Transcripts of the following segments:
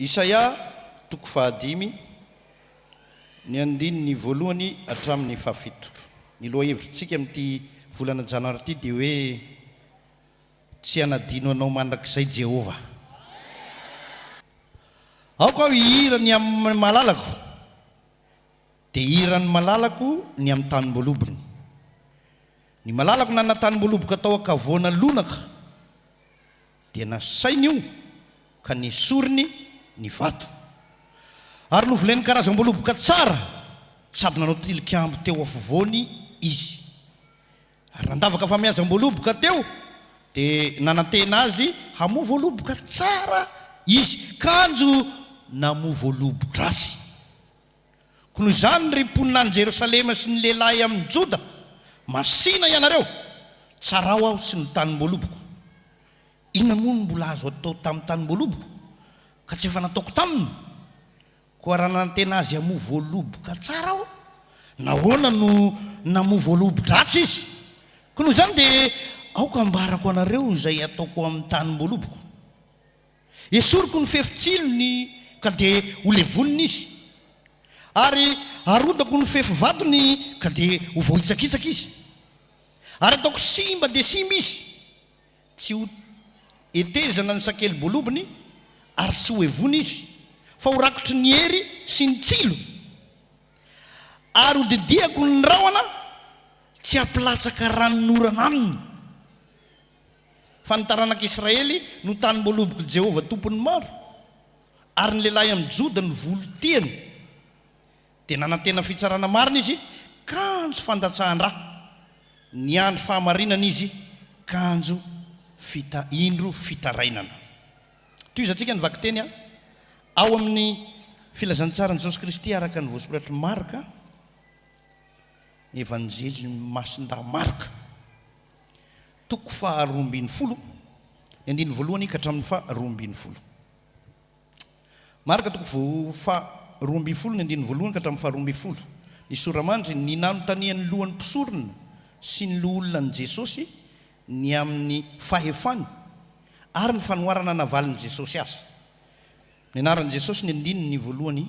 Isaia toko fahadimy, ny andininy voalohany hatramin'ny fahafito. Ny lohahevitritsika amin'ity volana janoary ity dia hoe Tsy hanadino anao mandrakizay Jehovah. Aoka aho hihira ny amin'ny malalako, dia hiran'ny malalako ny amin'ny tanim-boalobony. Ny malalako nanana tanim-boaloboka tao an-kavoana lonaka, dia nasainy io ka nesoriny ny vato. Ary novoleny karazam-boaloboka tsara sady nanao tilikambo teo afovoany izy. Ary nandavaka famiazam-boaloboka teo, dia nanantena azy hamoa voaloboka tsara izy, kanjo namoa voalobo-dratsy. Koa noho izany, ry mponina any Jerosalema sy ny lehilahy amin'ny Joda, masìna ianareo, tsarao aho sy ny tanim-boaloboko. Inona moa no mbola azo atao tamin'ny tanim-boaloboko, ka tsy efa nataoko taminy? Koa raha nanantena azy hamoa voaloboka tsara aho, nahoana no namoa voalobo-dratsy izy? Koa noho izany dia aoka hambarako anareo izay hataoko amin'ny tanim-boaloboko. Esoriko ny fefy tsilony ka dia ho levonina izy, ary harodako ny fefy vatony ka dia ho voahitsakitsaka izy, ary hataoko simba dia simba izy. Tsy ho hetezana ny sakeli-boalobony ary tsy ho hevoina izy, fa ho rakotry ny hery sy ny tsilo. Ary ho didiako ny rahona tsy hampilatsaka ranonorana aminy. Fa ny taranak'Israely no tanim-boalobok'i Jehovah Tompon'ny maro, ary ny lehilahy amin'i Joda no voly tiany. Dia nanantena fitsarana marina izy, kanjo fandatsahan-dra. Niandry fahamarinana izy, kanjo fita, indro fitarainana. Tohizantsika ny vakiteny ao amin'ny Filazantsaran'i Jesosy Kristy araka ny voasoratr'i Marka, ny Evanjelin'i Masindahy Marka, toko faharoambinifolo, ny andininy voalohany ka hatramin'ny faharoambinifolo. Marka toko faha 12 ny andininy voalohany ka hatramin'ny faha 12. Ny sora-mandry, ny nanontanian'ny lohan'ny mpisorona sy ny loholona an'i Jesosy ny amin'ny fahefany ary ny fanoharana navalin'i Jesosy azy. Ny anaran'i Jesosy ny andininy voalohany.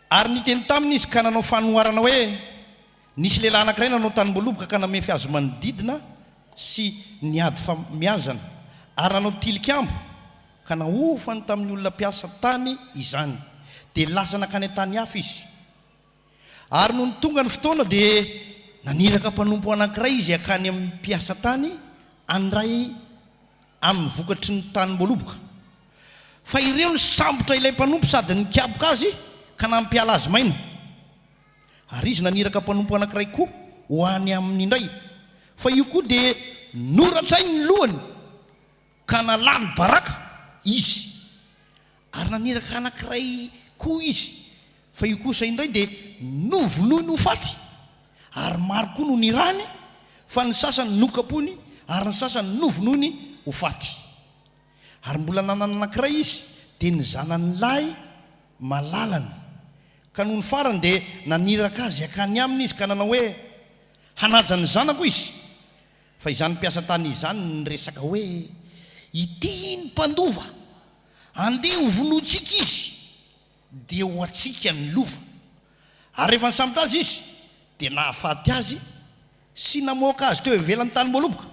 Ary niteny taminy izy ka nanao fanoharana hoe, Nisy lehilahy anankiray nanao tanimboaloboka ka namefy azy manodidina sy niady famiazana, ary nanao tilikambo, ka nahofany tamin'ny olona mpiasa tany izany. Dia lasa nankany an-tany hafa izy. Ary nony tonga ny fotoana dia naniraka mpanompo anankiray izy hankany amin'ny mpiasa tany handray amin'ny vokatry ny tanim-boaloboka. Fa ireo nisambotra ilay mpanompo sady nikapoka azy ka nampiala azy maina. Ary izy naniraka mpanompo anankiray koa ho any aminy indray, fa io koa dia noratrainy ny lohany ka nalany baraka izy. Ary naniraka anankiray koa izy, fa io kosa indray dia novonoiny ho faty. Ary maro koa no nirahiny, fa ny sasany nokapohiny, ary ny sasany novonoiny ho faty. Ary mbola nanana anankiray izy, dia ny zanany lahy malalany. Ka nony farany dia naniraka azy hankany aminy izy ka nanao hoe, Hanaja ny zanako izy. Fa izany mpiasa tany izany niresaka hoe, Ity ny mpandova, andeha hovonointsika izy, dia ho antsika ny lova. Ary rehefa nisambotra azy izy, dia nahafaty azy sy namoaka azy teo ivelan'ny tanim-boaloboka.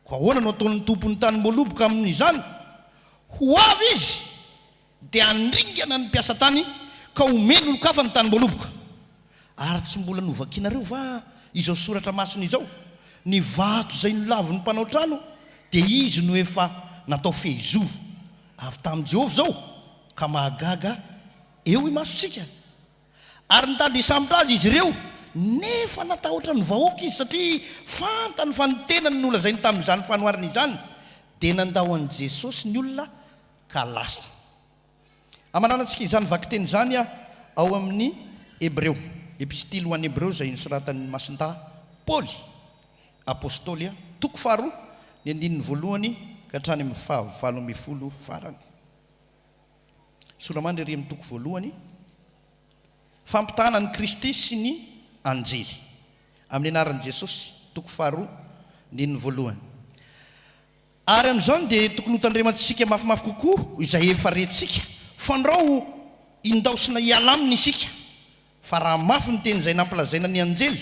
Koa ahoana no ataon'ny tompon'ny tanim-boaloboka amin'izany? Ho avy izy, dia handringana ny mpiasa tany, ka homeny olon-kafa ny tanim-boaloboka. Ary tsy mbola novakinareo va izao soratra masina izao, Ny vato izay nolavin'ny mpanao trano, dia izy no efa natao fehizoro. Avy tamin'i Jehovah izao, ka mahagaga eo imasontsika. Ary nitady hisambotra azy izy ireo, nefa natahotra ny vahoaka izy, satria fantany fa ny tenany no nolazainy tamin'izany fanoharana izany. Dia nandao an'i Jesosy ny olona ka lasa. Hamaranantsika izany vakiteny izany ao amin'ny Hebreo, Epistily ho an'ny Hebreo izay nosoratan'i Masindahy Paoly Apostoly, toko faharoa, ny andininy voalohany ka hatrany amin'ny fahavalo ambinifolo farany. Sora-mandry ery amin'ny toko voalohany, Fampitahana an'i Kristy sy ny anjely. Amin'ny anaran'i Jesosy, toko faharoa, andininy voalohany. Ary amin'izany dia tokony hotandremantsika mafimafy kokoa izay efa rentsika, fandrao hindaosina hiala aminy isika. Fa raha mafy ny teny izay nampilazaina ny anjely,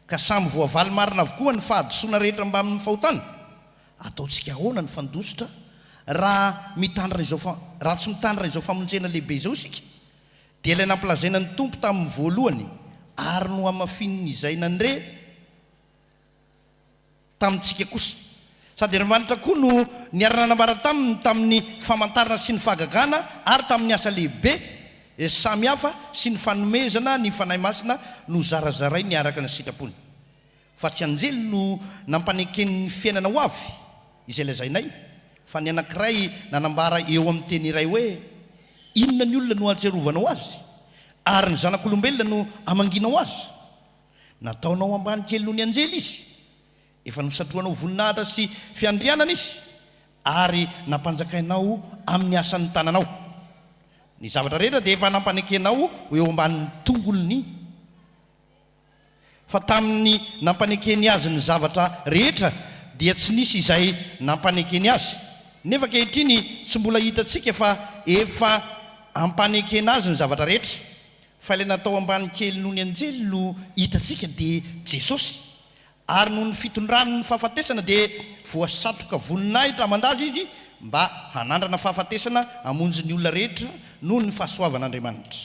ka samy voavaly marina avokoa ny fahadisoana rehetra mbamin'ny fahotana, ataontsika ahoana ny fandositra raha mitandrina izao raha tsy mitandrina izao famonjena lehibe izao isika? Dia ilay nampilazaina ny Tompo tamin'ny voalohany ary nohamafinin'izay nandre tamintsika kosa. Sady Andriamanitra koa no niara-nanambara taminy tamin'ny famantarana sy ny fahagagana ary tamin'ny asa lehibe samy hafa sy ny fanomezana ny Fanahy Masina nozarazarainy araka ny sitrapony. Fa tsy anjely no nampanekeny ny fiainana ho avy, izay lazainay, fa ny anankiray nanambara eo amin'ny teny iray hoe, Inona ny olona no ahatsiarovanao azy, ary ny zanak'olombelona no amangianao azy? Nataonao ambany kely noho ny anjely izy, efa nosatrohanao voninahitra sy fiandrianana izy, ary nampanjakainao amin'ny asan'ny tananao. Ny zavatra rehetra dia efa nampanekenao ho eo ambanin'ny tongony. Fa tamin'ny nampanekeny azy ny zavatra rehetra dia tsy nisy izay nampanekeny azy. Nefa ankehitriny tsy mbola hitantsika fa efa ampanekena azy ny zavatra rehetra. Fa ilay natao ambany kely noho ny anjely no hitantsika dia Jesosy. Ary noho ny fitondrany ny fahafatesana dia voasatroka voninahitra aman-daza izy mba hanandrana fahafatesana hamonjy ny olona rehetra noho ny fahasoavan'Andriamanitra.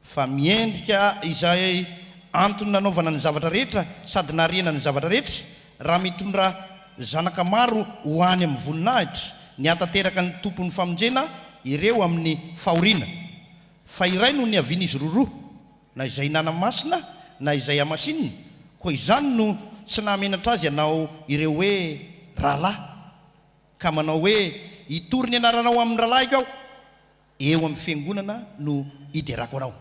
Fa miendrika izay antony nanaovana ny zavatra rehetra sady nahariana ny zavatra rehetra, raha mitondra zanaka maro ho any amin'ny voninahitra, ny hahatanteraka ny Tompon'ny famonjena ireo amin'ny fahoriana. Fa iray no niavian'izy roroa, na izay nanamasina na izay hamasinina, koa izany no tsy nahamenatra azy hanao ireo hoe rahalahy, ka manao hoe, Hitory ny anaranao amin'ny rahalahiko aho. Eo amin'ny fiangonana no hiderako anao.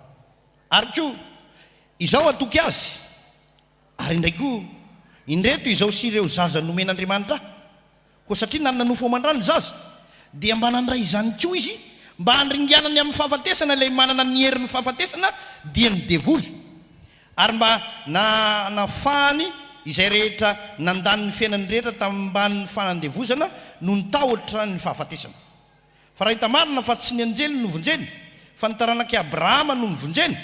Ary koa, izaho hatoky azy. Ary indray koa, indreto izao sy ireo zaza nomen'Andriamanitra ahy. Koa satria nanana nofo aman-dra ny zaza, dia mba nandray izany koa izy, mba handringanany amin'ny fahafatesana ilay manana ny herin'ny fahafatesana, dia ny devoly, ary mba nanafahany izay rehetra nandany ny fiainany rehetra tambanin'ny fanandevozana noho ny tahotra ny fahafatesana. Fa raha hita marina fa tsy ny anjely no vonjeny, fa ny taranak'i Abrahama no novonjeny,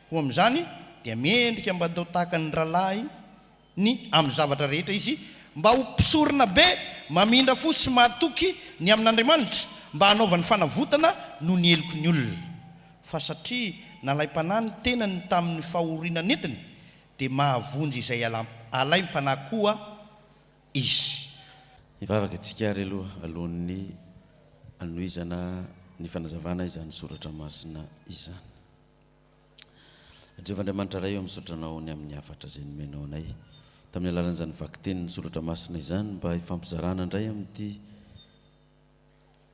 koa amin'izany dia mendrika mba hatao tahaka ny rahalahiny amin'ny zavatra rehetra izy, mba ho mpisorona be mamindra fo sy mahatoky ny amin'Andriamanitra, mba hanaovany fanavotana noho ny heloky ny olona. Fa satria nalaim-panahy ny tenany tamin'ny fahoriana nentiny, dia mahavonjy izay alaim-panahy koa izy. Hivavaka isika ary aloha alohan'ny hanohizana ny fanazavana izany soratra masina izany. Jehovah Andriamanitra Ray ô, misaotra Anao ny amin'ny hafatra izay nomenao anay tamin'ny alalan'izany vakitenin'ny soratra masina izany mba hifampizarana indray amin'ity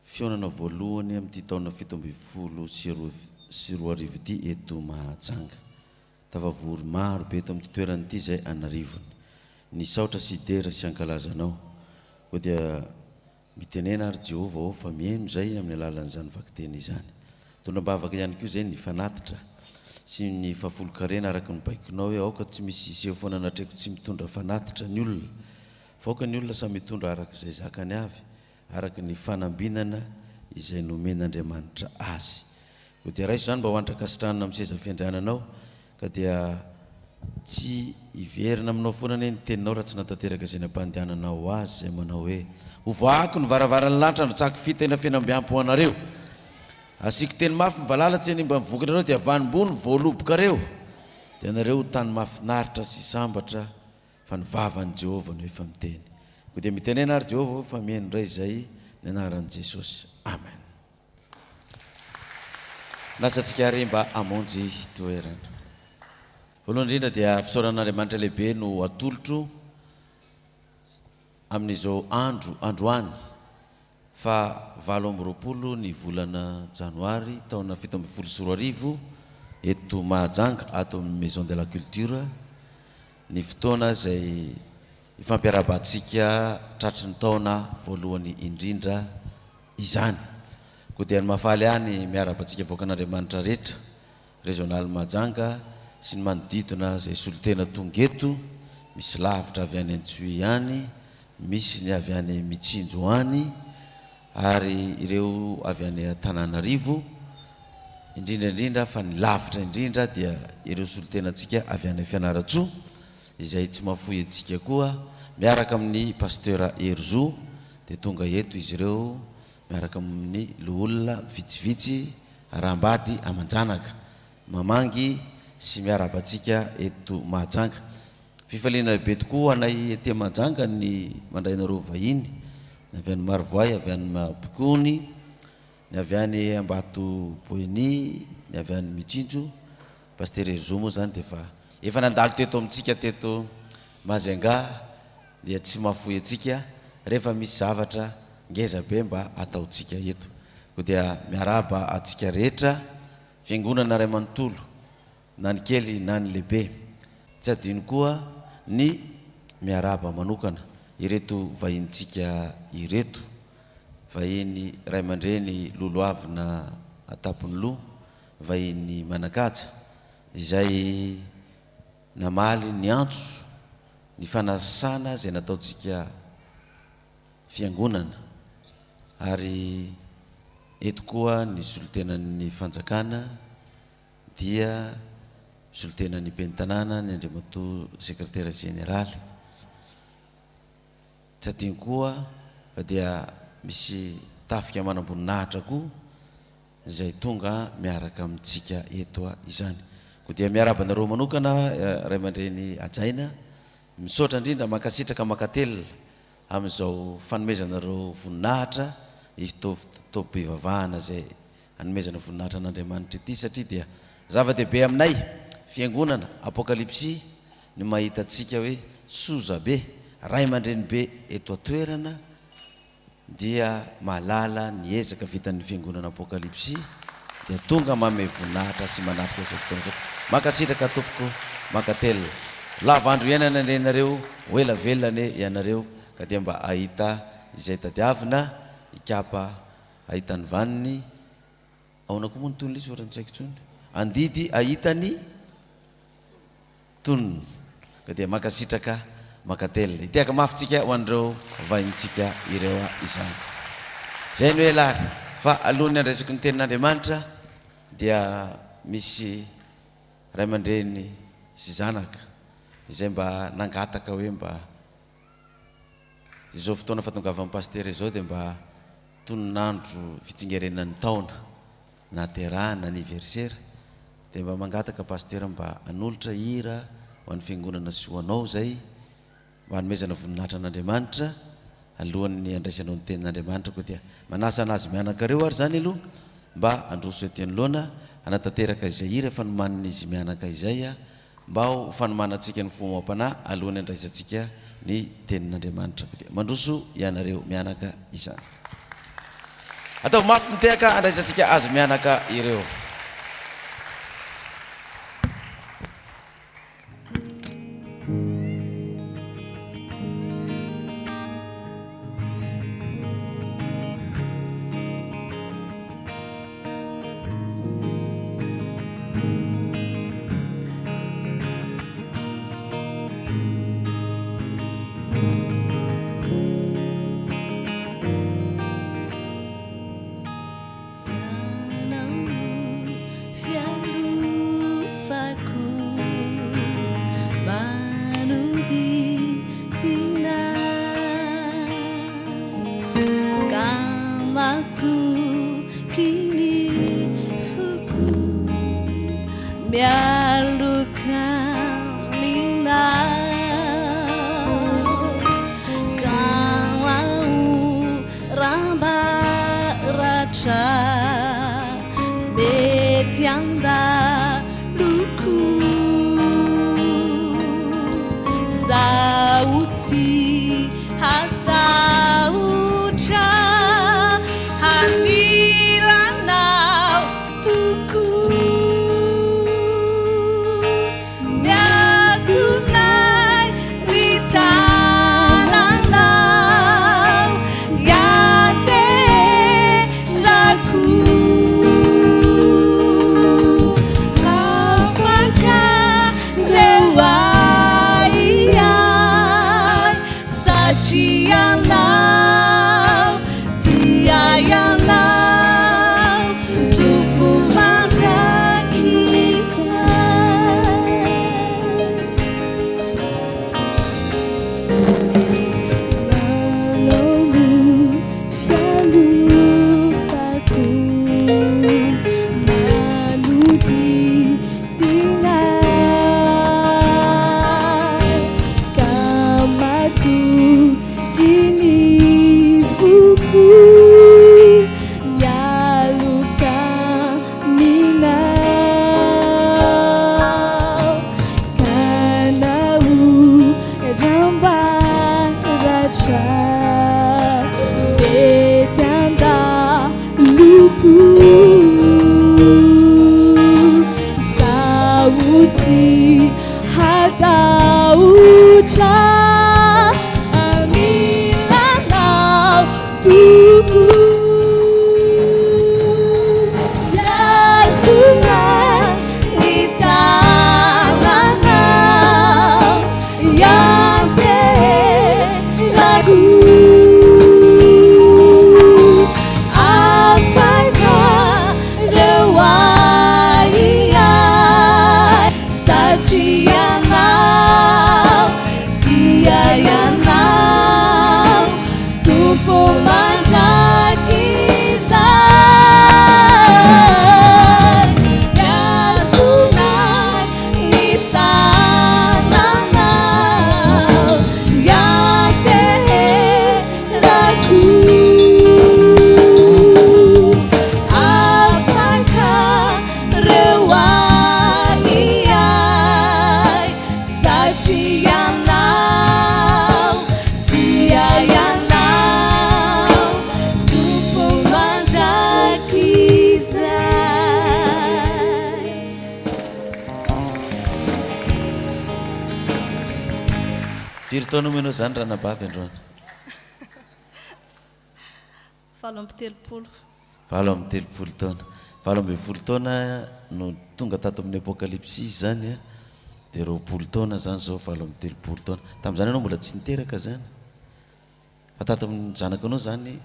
fihaonana voalohany amin'ity taona 2017 ity eto Mahajanga. Tafavory maro be eto amin'ity toerana ity izay an'arivony. Nisaotra sy hidera sy hankalaza Anao. Koa dia mitenena ary Jehovah ô fa mihaino izay amin'ny alalan'izany vakiteny izany. Mitondra am-bavaka ihany koa izay ny fanatitra sy ny fahafolon-karena araka ny baikonao hoe aoka tsy misy hiseho foana anatreko tsy mitondra fanatitra ny olona fa aoka ny olona samy hitondra araka izay zakany avy araka ny fanambinana izay nomen'Andriamanitra azy. Koa dia raiso izany mba ho antra-kasitrahana amin'ny seza fiandriananao, ka dia tsy hiverina aminao foana anie ny teninao raha tsy nahatanteraka izay nampandehananao azy, izay manao hoe, Hovoahako ny varavaran'ny lanitra handrotsahako fitahiana feno ambiampy ho anareo. Asiako teny mafy ny valala tsy hanimba ny vokatrareo, dia vanim-boa ny voalobokareo, dia ianareo ho tany mahafinaritra sy sambatra, fa ny vavan'i Jehovah no efa miteny. Koa dia mitenena àry Jehovah fa mihaino indray izay ny anaran'i Jesosy. Amen. Lasa antsika àry mba hamonjy toerana. Voalohany indrindra dia fisaorana an'Andriamanitra lehibe no atolotro amin'izao andro androany Faha 28 ny volana janoary taona 2017 eto Mahajanga ato amin'ny Maison de la Culture ny fotoana izay ifampiarahabantsika tratry ny taona voalohany indrindra izany. Koa dia ny mahafaly ahy ny miarahaba antsika vahoakan'Andriamanitra rehetra Régional Mahajanga sy ny manodidina izay solontena tonga eto, misy lavitra avy any Antsohihy any. Misy ny avy any Mitsinjo any ary ireo avy any Antananarivo, indrindra indrindra fa ny lavitra indrindra dia ireo solontenantsika avy any Fianarantsoa izay tsy mahafoy antsika koa miaraka amin'ny Pasteur Herizo dia tonga eto izy ireo miaraka amin'ny loholona vitsivitsy araham-bady aman-janaka mamangy sy miarahaba antsika eto Mahajanga. Fifaliana lehibe tokoa ho anay ety Mahajanga ny mandray anareo vahiny, ny avy any Marovoay, avy any Mampikony, ny avy any Ambato Boeny, ny avy any Mitsinjo. Pasitera Herizo moa izany dia efa efa nandalo teto amintsika teto Majunga dia tsy mahafoy antsika rehefa misy zavatra ngeza be mba ataontsika eto. Koa dia miarahaba antsika rehetra, Fiangonana iray manontolo. na ny kely na ny lehibe. Tsy adino koa ny miarahaba manokana ireto vahinintsika ireto, vahiny ray aman-dreny lolohavina an-tampon'ny loha, vahiny manan-kaja, izay namaly ny antso, ny fanasana izay nataontsika fiangonana, ary eto koa ny solontenan'ny fanjakana, dia solontenan'ny ben'ny tanàna ny Andriamatoa Sekretera Jeneraly. Tsy adino koa fa dia misy tafika manamboninahitra koa izay tonga miaraka amintsika eto izany. Koa dia miarahaba anareo manokana ray aman-dreny hajaina. Misaotra indrindra, mankasitraka, mankatelina amin'izao fanomezanareo voninahitra ito fotoam-pivavahana izay hanomezana voninahitra an'Andriamanitra ity satria dia zava-dehibe aminay Fiangonana Apokalypsy ny mahita antsika hoe sozabe, ray aman-drenibe eto an-toerana dia mahalala ny ezaka vitan'ny Fiangonana Apokalypsy dia tonga manome voninahitra sy manatrika izao fotoana izao. Mankasitraka tompoko, mankatelina. Lava andro iainana anie ianareo, ho ela velona anie ianareo ka dia mba hahita izay tadiavina hikapa Ahita ny vaniny, ahoana koa moa ny tonony ilay izy ohatran'ny tsy haiko intsony, andidy ahita ny tonony. Ka dia mankasitraka, mankatelina. Hitehaka mafy tsika ho an'ireo vahintsika ireo izany. Izay no ela ary. Fa alohan'ny handraisako ny tenin'Andriamanitra dia misy ray aman-dreny sy zanaka izay mba nangataka hoe mba Izao fotoana fahatongavan'ny Pasitera izao dia mba tonon'andro fitsingerenan'ny taona nahaterahana, anniversaire, dia mba mangataka Pasitera mba hanolotra hira ho an'ny fiangonana sy ho anao izay mba hanomezana voninahitra an'Andriamanitra alohan'ny handraisanao ny tenin'Andriamanitra koa dia manasa an'azy mianaka ireo ary izany aloha mba handroso ety anoloana hanatanteraka izay hira efa nomanin'izy mianaka izay Mba ho fanomanantsika ny fo amam-panahy alohan'ny handraisantsika ny Tenin'Andriamanitra. Koa dia mandroso ianareo mianaka izany. Ataovy mafy ny tehaka handraisantsika azy mianaka ireo. taona moa ianao izany ranabavy androany? 38. 38 taona. 18 taona no tonga tato amin'ny Apokalypsy izy izany an, dia 20 taona izany izao, 38 taona. Tamin'izany ianao mbola tsy niteraka izany? Fa tato amin'ny zanakanao izany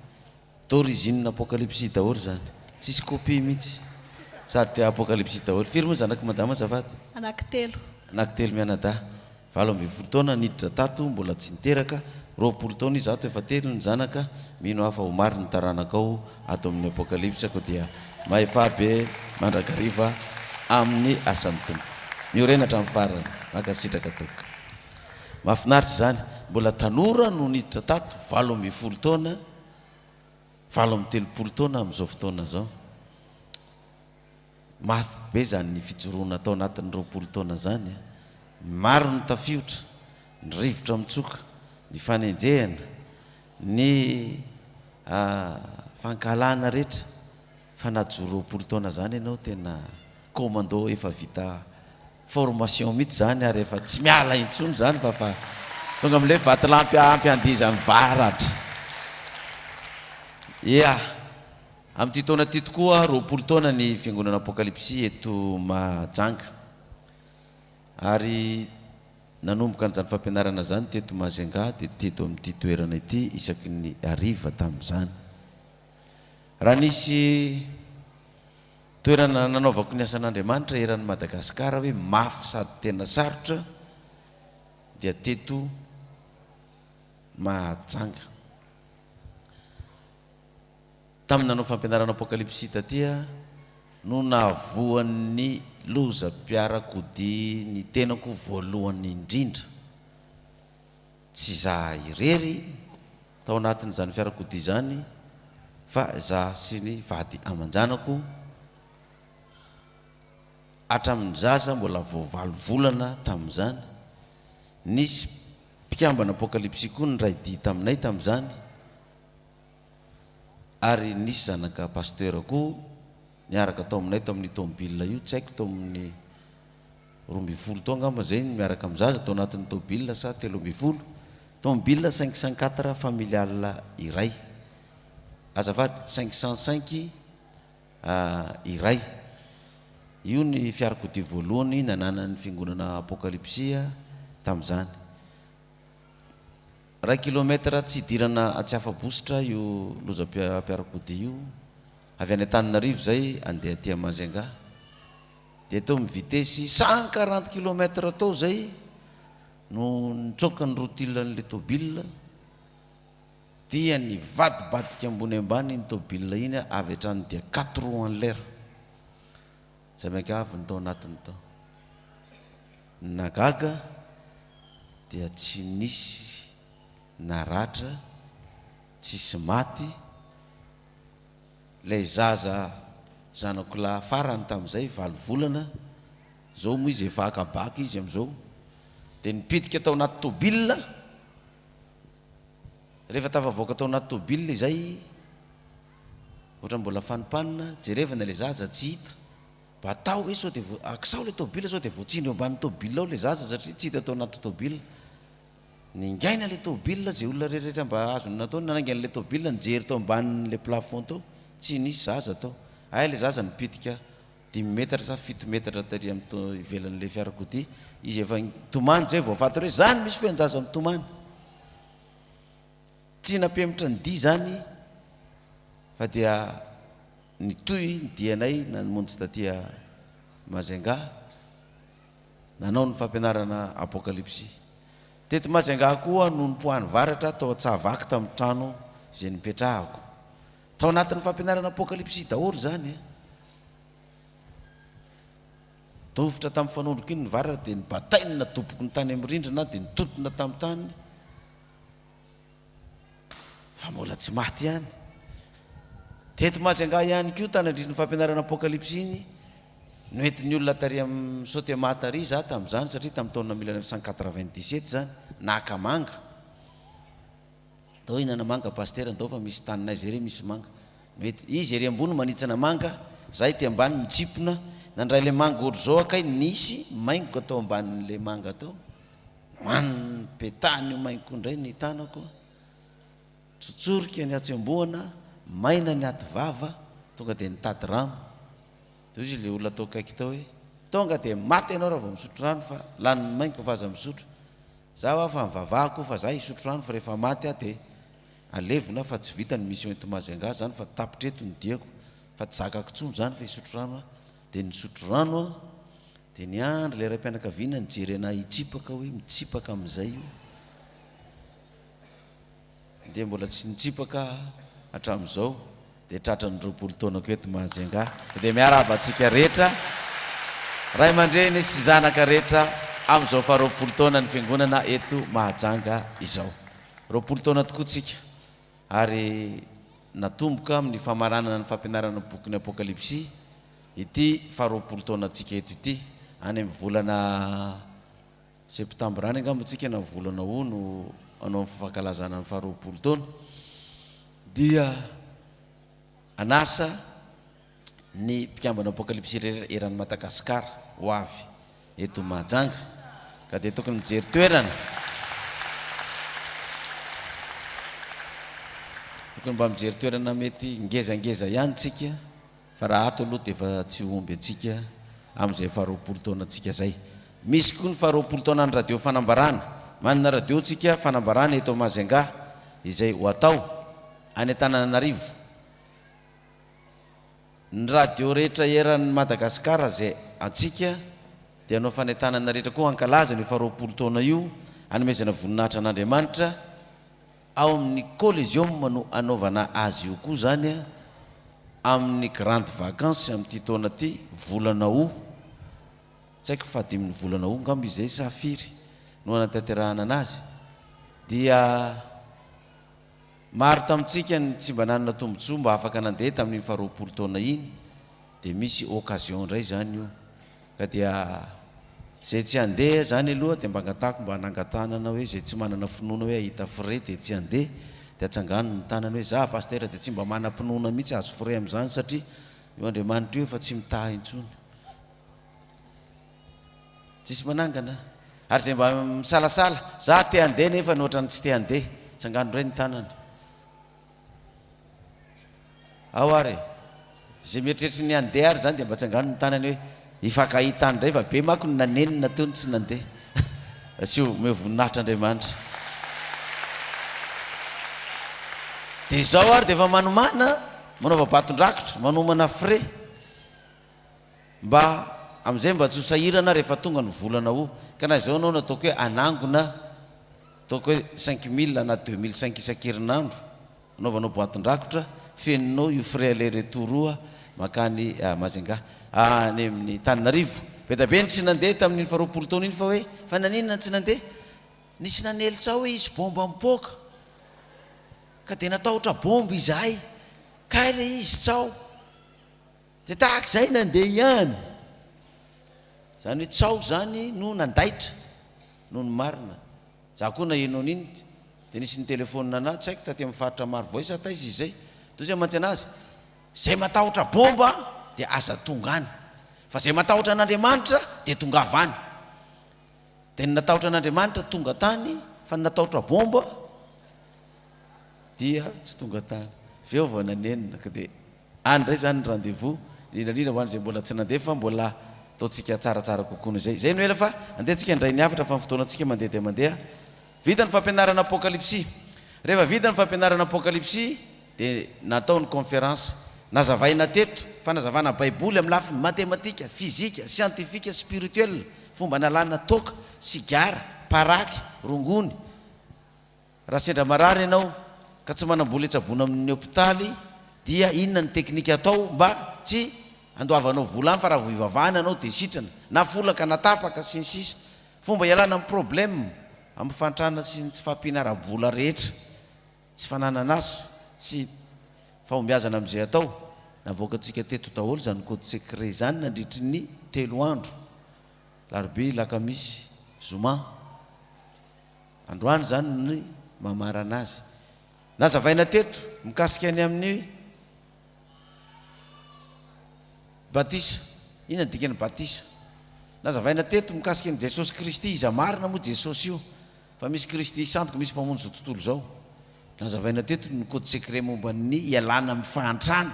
d'origine Apokalypsy daholo izany. Tsisy copie mihitsy. Sady te Apokalypsy daholo. Firy moa zanak'i madama azafady? Anaky telo. Anaky telo mianadahy. 18 taona niditra tato mbola tsy niteraka, 20 taona izy ato efa telo ny zanaka, mino aho fa ho maro ny taranakao ato amin'ny Apokalypsa koa dia mahefà be mandrakariva amin'ny asan'ny Tompo. Miorena hatramin'ny farany. Mankasitraka tompoko. Mahafinaritra izany. Mbola tanora no niditra tato, 18 taona, 38 taona amin'izao fotoana izao. Mafy be izany fijoroana tao anatin'ny 20 taona izany a! Maro ny tafiotra, ny rivotra mitsoka, ny fanenjehana, ny fankahalana rehetra fa najoro 20 taona izany ianao tena commando efa vita formation mihitsy izany ary efa tsy miala intsony izany fa fa tonga amin'ilay vatolampy ampy handihizan'ny varatra. Ia! Amin'ity taona ity tokoa, 20 taona ny Fiangonana Apokalypsy eto Mahajanga. Ary nanomboka an'izany fampianarana izany teto Majunga dia teto amin'ity toerana ity isaky ny hariva tamin'izany. Raha nisy toerana nanaovako ny asan'Andriamanitra eran'i Madagasikara hoe mafy sady tena sarotra dia teto Mahajanga. Tamin'ny nanao fampianarana Apokalypsy taty aho no nahavoan'ny lozam-piarakodia ny tenako voalohany indrindra. Tsy izaho irery tao anatin'izany fiarakodia izany fa izaho sy ny vady aman-janako hatramin'ny zaza mbola vao valo volana tamin'izany. Nisy mpikambana Apokalypsy koa niray dia taminay tamin'izany. Ary nisy zanaka pasteur koa niaraka tao aminay tao amin'io tomobile io, tsy haiko tao amin'ny 12 tao angamba zay ny miaraka amin'ny zaza tao anatin'ny tobile sa 13, tomobile 504 familial iray, azafady 505 iray. Io ny fiarakodia voalohany nananan'ny fiangonana Apokalypsia tamin'izany. Iray kilomètre tsy hidirana Atsiafabositra io lozam-piarakodia io, avy any Antananarivo izay handeha aty Majunga, dia teo amin'ny vitesse 140 kilomètre teo izay no nitsoaka ny rotule an'ilay tôbila, dia nivadibadika ambony ambany iny tôbila iny avy hatrany dia quatre roues en l'air. Izay mainka avy ny tao anatiny tao. Ny nahagaga dia tsy nisy naratra, tsisy maty, ilay zaza zanako lahy farany tamin'izay, valo volana, izao moa izy efa haka bac izy amin'izao, dia nipitika tao anaty tôbila, rehefa tafavoaka tao anaty tôbila izay, Ohatran'ny mbola fanimpanina, jerevana ilay zaza tsy hita. Mba atao hoe sao dia vo, akisao ilay tôbila sao dia voatsindry eo ambanin'ny tôbila ao ilay zaza satria tsy hita tao anaty tôbila. Ningaina ilay tôbila, izay olona rehetrarehetra mba azony natao ny nanainga an'ilay tôbila, nijery tao ambanin'ilay plafond tao, tsy nisy zaza tao. Hay ilay zaza nipitika dimy metatra sa fito metatra tery amin'ny to, ivelan'ilay fiarakodia, izy efa nitomany izay vao fantatra hoe izany misy feon-jaza mitomany. Tsy nampihemotra ny dia izany fa dia nitohy ny dianay namonjy taty Majunga nanao ny fampianarana Apokalypsy. Teto Majunga koa no nipoahan'ny varatra tao Antsahavaky tamin'ny trano izay nipetrahako. Tao anatin'ny fampianarana Apokalypsy daholo izany. Dofotra tamin'ny fanondroko iny ny varatra dia nibatainy nadoboko ny tany amin'ny rindrina dia nitotona tamin'ny tany. Fa mbola tsy maty ihany. Teto Majunga ihany koa tanandritry ny fampianarana Apokalypsy iny, noentin'ny olona tary amin'ny Sotema tary izaho tamin'izany satria tamin'ny taona 1997 izany, naka manga. Ndao hihinana manga Pasitera, ndao fa misy taninay zay re misy manga. Mety, izy ery ambony manitsana manga, zahay aty ambany mitsimpona, nandray ilay manga ohatr'izao aho kay nisy maingoka tao ambanin'ilay manga tao. Hoaniny petahiny io mainko indray ny tanako. Tsotsorika ny hatsembohana, maina ny aty vava, tonga dia nitady rano. Dia hoy izy ilay olona tao akaiky tao hoe, tonga dia maty ianao raha vao misotro rano fa lanin'ny mainko fa aza misotro. Za hoa fa mivavaha koa fa za hisotro rano fa rehefa maty aho dia alevina fa tsy vita ny mission eto Majunga zany fa tapitra eto ny diako fa tsy zakako intsony zany fa hisotro rano aho. Dia nisotro rano aho, dia niandry ilay raim-pianakaviana nijery anah hitsipaka hoe mitsipaka amin'izay io. Dia mbola tsy nitsipaka aho hatramin'izao, dia tratran'ny 20 taonako eto Mahajanga. Dia miarahaba antsika rehetra, ray aman-dreny sy zanaka rehetra amin'izao faha 20 taonan'ny Fiangonana eto Mahajanga izao. 20 taona tokoa tsika, ary natomboka amin'ny famaranana ny fampianarana ny bokin'ny Apokalypsy ity faha 20 taonantsika eto ity, any amin'ny volana Septambra any angamba tsika na volana o no hanao ny fankalazana ny faha 20 taona dia hanasa ny mpikambana Apokalypsy rehetra eran'i Madagascar ho avy eto Mahajanga ka dia tokony mijery toerana tokony mba mijery toerana mety ngezangeza ihany tsika Fa raha ato aloha dia efa tsy ho omby antsika amin'izay faha 20 taonantsika izay. Misy koa ny faha 20 taonan'ny radio Fanambarana. Manana radio tsika Fanambarana eto Majunga izay ho atao any Antananarivo. Ny radio rehetra eran'i Madagasikara izay antsika dia hanao fanentanana rehetra koa hankalaza an'io faha 20 taona io hanomezana voninahitra an'Andriamanitra. Ao amin'ny Coliseum no hanaovana azy io koa izany amin'ny grande vacances amin'ity taona ity, volana août, tsy haiko fahadimin'ny volana août angamba izy izay sa firy no hanatanterahana anazy, dia maro tamintsika ny tsy mba nanana tombontsoa mba afaka nandeha tamin'iny faha 20 taona iny, dia misy occasion indray izany io. Ka dia izay tsy handeha izany aloha dia mba angatahako mba hanangan-tanana hoe izay tsy manana finoana hoe hahita frais dia tsy handeha dia atsangano ny tanany hoe za Pasteur dia tsy mba manam-pinoana mihitsy hahazo frais amin'izany satria io Andriamanitra io efa tsy mitaha intsony. Tsisy manangana. Ary izay mba misalasala, za te handeha nefa ny ohatran'ny tsy te handeha, atsangano indray ny tanany. Ao ary e! Izay mieritreritra ny handeha ary izany dia mba atsangano ny tanany hoe hifankahita any indray fa be manko ny nanenina teo no tsy nandeha. Asio, omeo voninahitra Andriamanitra. Dia izao ary dia efa manomàna, manaova baton-drakotra, manomana frais. Mba amin'izay mba tsy ho sahirana rehefa tonga ny volana o. Ka na izao ianao no ataoko hoe hanangona ataoko hoe 5000 na 2005 isan-kerinandro anaovanao boatin-drakotra, fenonao io frais aller retour io mankany Majunga, any amin'ny Tananarivo. Be dia be ny tsy nandeha tamin'iny faha 20 taona iny fa hoe fa naninona no tsy nandeha? Nisy nanely tsaho hoe hisy bomba mipoaka ka dia natahotra bomba izahay. Kay ilay izy tsaho. Dia tahaka izay nandeha ihany. Izany hoe tsaho izany no nandaitra noho ny marina. Za koa naheno an'iny dia nisy nitelefaonina anah, tsy haiko taty amin'ny faritra Marovoay sa taiza izy izay. Toy izay mantsy anazy, izay matahotra bomba dia aza tonga any. Fa izay matahotra an'Andriamanitra dia tongava any. Dia ny natahotra an'Andriamanitra tonga tany fa ny natahotra bomba dia tsy tonga tany. Avy eo vao nanenina ka dia Any indray izany ny rendez-vous, indrindra indrindra ho an'izay mbola tsy nandeha fa mbola ataontsika tsaratsara kokoa noho izay. Izay no ela fa andeha tsika handray ny hafatra fa ny fotoanantsika mandeha dia mandeha. Vita ny fampianarana Apokalypsy. Rehefa vita ny fampianarana Apokalypsy dia natao ny conférence. Nazavaina teto, fanazavana baiboly amin'ny lafiny matematika, fizika, siantifika, spirituel, fomba analana toaka, sigara, paraky, rongony, Raha sendra marary ianao ka tsy manam-bola hitsaboana amin'ny hopitaly dia inona ny teknika atao mba tsy handoavanao vola any fa raha vao ivavahana ianao dia sitrana, na folaka na tapaka sy ny sisa Fomba hialana amin'ny problème amin'ny fahantrana sy ny tsy fahampiana ara-bola rehetra, tsy fananana asa, tsy fahombiazana amin'izay atao. Navoakantsika teto daholo izany code secret izany nandritry ny telo andro, alarobia, alakamisy, zoma. Androany izany ny mamarana azy. Nazavaina teto mikasika ny amin'ny batisa. Inona ny dikan'ny batisa? Nazavaina teto mikasika an'i Jesosy Kristy, iza marina moa Jesosy io? Fa misy Kristy sandoka, misy Mpamonjy izao tontolo izao. Nazavaina teto ny code secret momba ny hialana amin'ny fahantrana.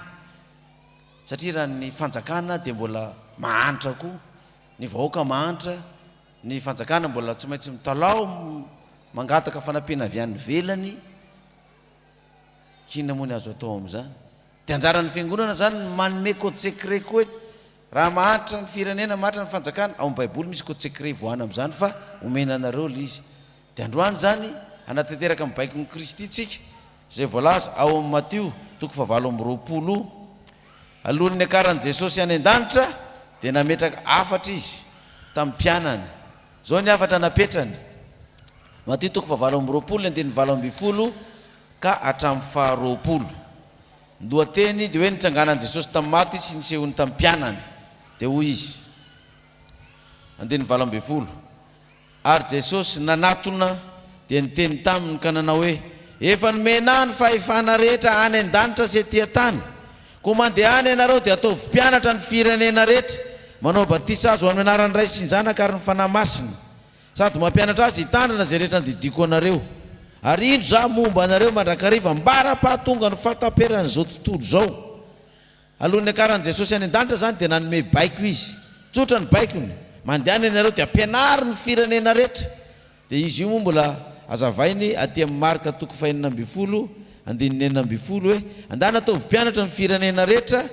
Satria raha ny fanjakana dia mbola mahantra koa, ny vahoaka mahantra, ny fanjakana mbola tsy maintsy mitalaho mangataka fanampiana avy any ivelany, inona moa ny azo atao amin'izany? Dia anjaran'ny fiangonana izany ny manome code secret koa hoe raha mahantra ny firenena, mahantra ny fanjakana, ao amin'ny baiboly misy code secret ivoahana amin'izany fa omena anareo ilay izy. Dia androany izany hanatanteraka ny baikon'i Kristy tsika, izay voalaza ao amin'ny Matio toko fahavalo amby 20. Alohan'ny niakaran'i Jesosy any an-danitra dia nametraka hafatra Izy tamin'ny mpianany. Izao ny hafatra napetrany, Matio toko fahavalo amby 20 andininy 18 ka hatramin'ny faharoapolo. Ny lohateny dia hoe Nitsanganan'i Jesosy tamin'ny maty sy nisehoany tamin'ny mpianany. Dia hoy Izy, andininy 18, Ary Jesosy nanatona dia niteny taminy ka nanao hoe, Efa nomena Ahy ny fahefana rehetra any an-danitra sy ety an-tany. Koa mandehana ianareo dia ataovy mpianatra ny firenena rehetra, manao batisa azy ho amin'ny anaran'ny Ray sy ny Zanaka ary ny Fanahy Masina, sady mampianatra azy hitandrina izay rehetra nandidiako anareo. Ary indro Izaho momba anareo mandrakariva ambara-pahatonga ny fahataperan'izao tontolo izao. Alohan'ny niakaran'i Jesosy any an-danitra izany dia nanome baiko Izy. Tsotra ny baikony, Mandehana ianareo dia ampianaro ny firenena rehetra. Dia izy io moa mbola hazavainy aty amin'ny Marka toko fahenina ambin'ny folo andininy 16 hoe, Andana ataovy mpianatra ny firenena rehetra,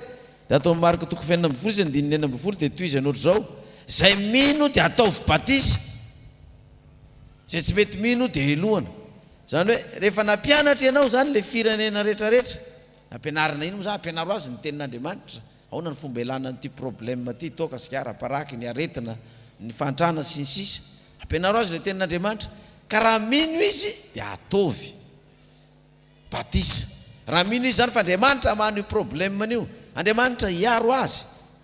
dia ato amin'ny Marka toko fahenina ambin'ny folo izy andininy 16 dia tohizany ohatr'izao, Izay mino dia ataovy batisa, izay tsy mety mino dia helohana. Izany hoe rehefa nampianatra ianao izany ilay firenena rehetra rehetra, Ampianarina ino moa zany? Ampianaro azy ny tenin'Andriamanitra. Ahoana ny fomba ialana amin'ity problème ity, toaka, sigara, paraky, ny aretina, ny fahantrana sy ny sisa. Ampianaro azy ilay tenin'Andriamanitra. Ka raha mino izy dia ataovy batisa. Raha mino izy izany fa Andriamanitra hamaha an'io problème io. Andriamanitra hiaro azy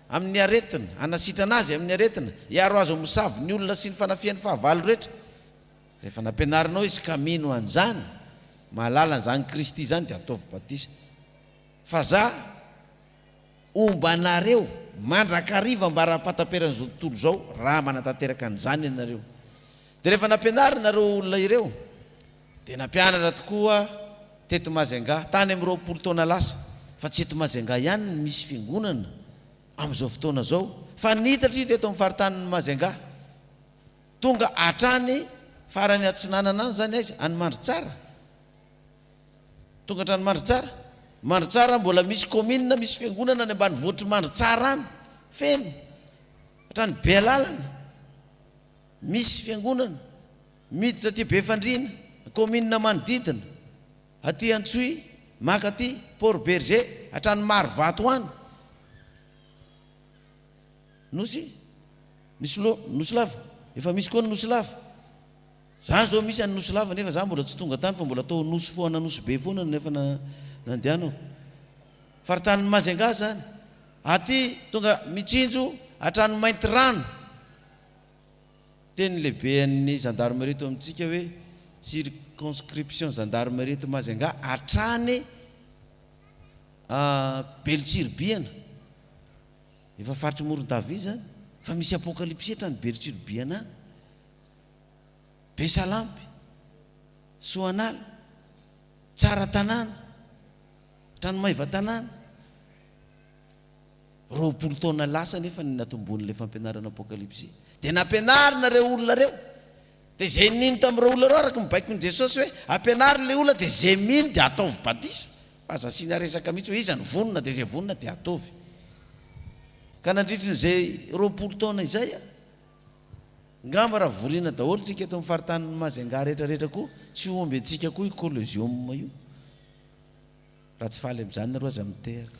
amin'ny aretina, hanasitrana azy amin'ny aretina, hiaro azy amin'ny mosavy ny olona sy ny fanafihan'ny fahavalo rehetra. Rehefa nampianarinao izy ka mino an'izany, mahalala an'izany Kristy izany dia ataovy batisa. Fa za homba anareo mandrakariva ambara-pahataperan'izao tontolo izao raha manatanteraka an'izany ianareo. Dia rehefa nampianarina ireo olona ireo dia nampianatra tokoa teto Majunga tany amin'ny 20 taona lasa fa tsy eto Majunga ihany no misy fiangonana amin'izao fotoana izao fa nitatra izy teto amin'ny faritanin'i Majunga. Tonga hatrany farany atsinanana any zany aiza? Any Mandritsara? Tonga hatrany Mandritsara? Mandritsara mbola misy commune, misy fiangonana any ambanivohitr'i Mandritsara any, feno. Hatrany Bealalana, misy fiangonana. Miditra aty Befandriana, commune manodidina. Aty Antsohihy, maka aty Port Bergé, hatrany Marovato any. Nosy? Misy lo, Nosy lava? Efa misy koa ny Nosy lava. Za zao misy any Nosy lava nefa za mbola tsy tonga tany fa mbola tao Nosy foana Nosy be foana no efa nandehanako. Faritanin'i Majunga zany. Aty tonga mitsinjo hatrany Maintirano. Teny lehiben'ny gendarmerie eto amintsika hoe circonscription gendarmerie eto Majunga hatrany Belotsiribihana. Efa faritry Morondava izany fa misy apokalypsy hatrany Berotsirobiana any. Besalampy, Soanala, Tsaratanàna, hatrany Maevatanàna. 20 taona lasa anefa ny natombohan'ilay fampianarana apokalypsy. Dia nampianarina ireo olona ireo. Dia izay nino tamin'ireo olona ireo araka ny baikon'i Jesosy hoe ampianaro ilay olona dia izay mino dia ataovy batisa. Fa aza asiana resaka mihitsy hoe iza no vonona dia izay vonona dia ataovy. Ka nandritry ny izay 20 taona izay, ngamba raha vorina daholo tsika eto amin'ny faritanin'i Majunga rehetra rehetra koa tsy ho omby antsika koa io Colosium io. Raha tsy faly amin'izany nareo aza mitehaka.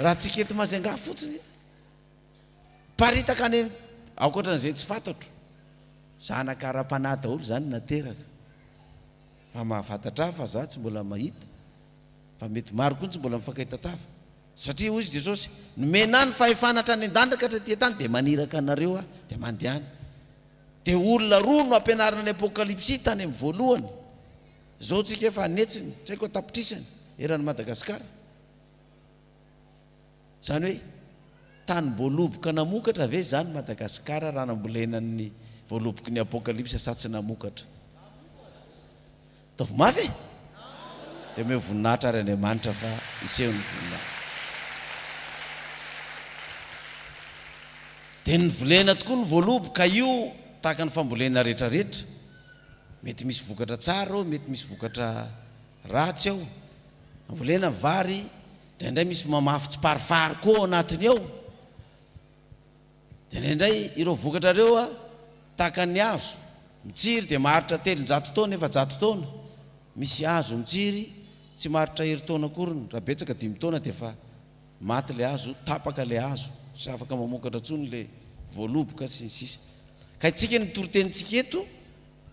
Raha tsika eto Majunga fotsiny, miparitaka any ankoatran'izay tsy fantatro. Zanaka ara-panahy daholo izany nateraka. Fa mahafantatra ahy fa za tsy mbola mahita. Fa mety maro koa ny tsy mbola mifankahita tava. Satria hoy izy Jesosy, nomena ahy ny fahefana hatrany an-danitra ka hatraty an-tany dia maniraka anareo aho dia mandehana. Dia olona roa no ampianarina ny Apokalypsy tany amin'ny voalohany. Izao tsika efa an'hetsiny, tsy haiko an-tapitrisany, eran'i Madagasikara. Izany hoe tanim-boaloboka namokatra ve izany Madagasikara raha nambolena ny voaloboky ny Apokalypsa sa tsy namokatra? Ataovy mafy e! Dia omeo voninahitra ary Andriamanitra fa hiseho ny voninahiny. Dia novolena tokoa ny voaloboka io tahaka ny fambolena rehetrarehetra. Mety misy vokatra tsara ao, mety misy vokatra ratsy ao. Ambolena ny vary, indraindray misy mamafy tsiparifary koa ao anatiny ao. Dia indraindray ireo vokatra ireo tahaka ny hazo mitsiry dia maharitra 300 taona, 400 taona. Misy hazo mitsiry tsy maharitra herintaona akoriny, raha betsaka dimy taona dia efa maty ilay hazo, tapaka ilay hazo, tsy afaka mamokatra intsony ilay voaloboka sy ny sisa. Ka isika ny toritenintsika eto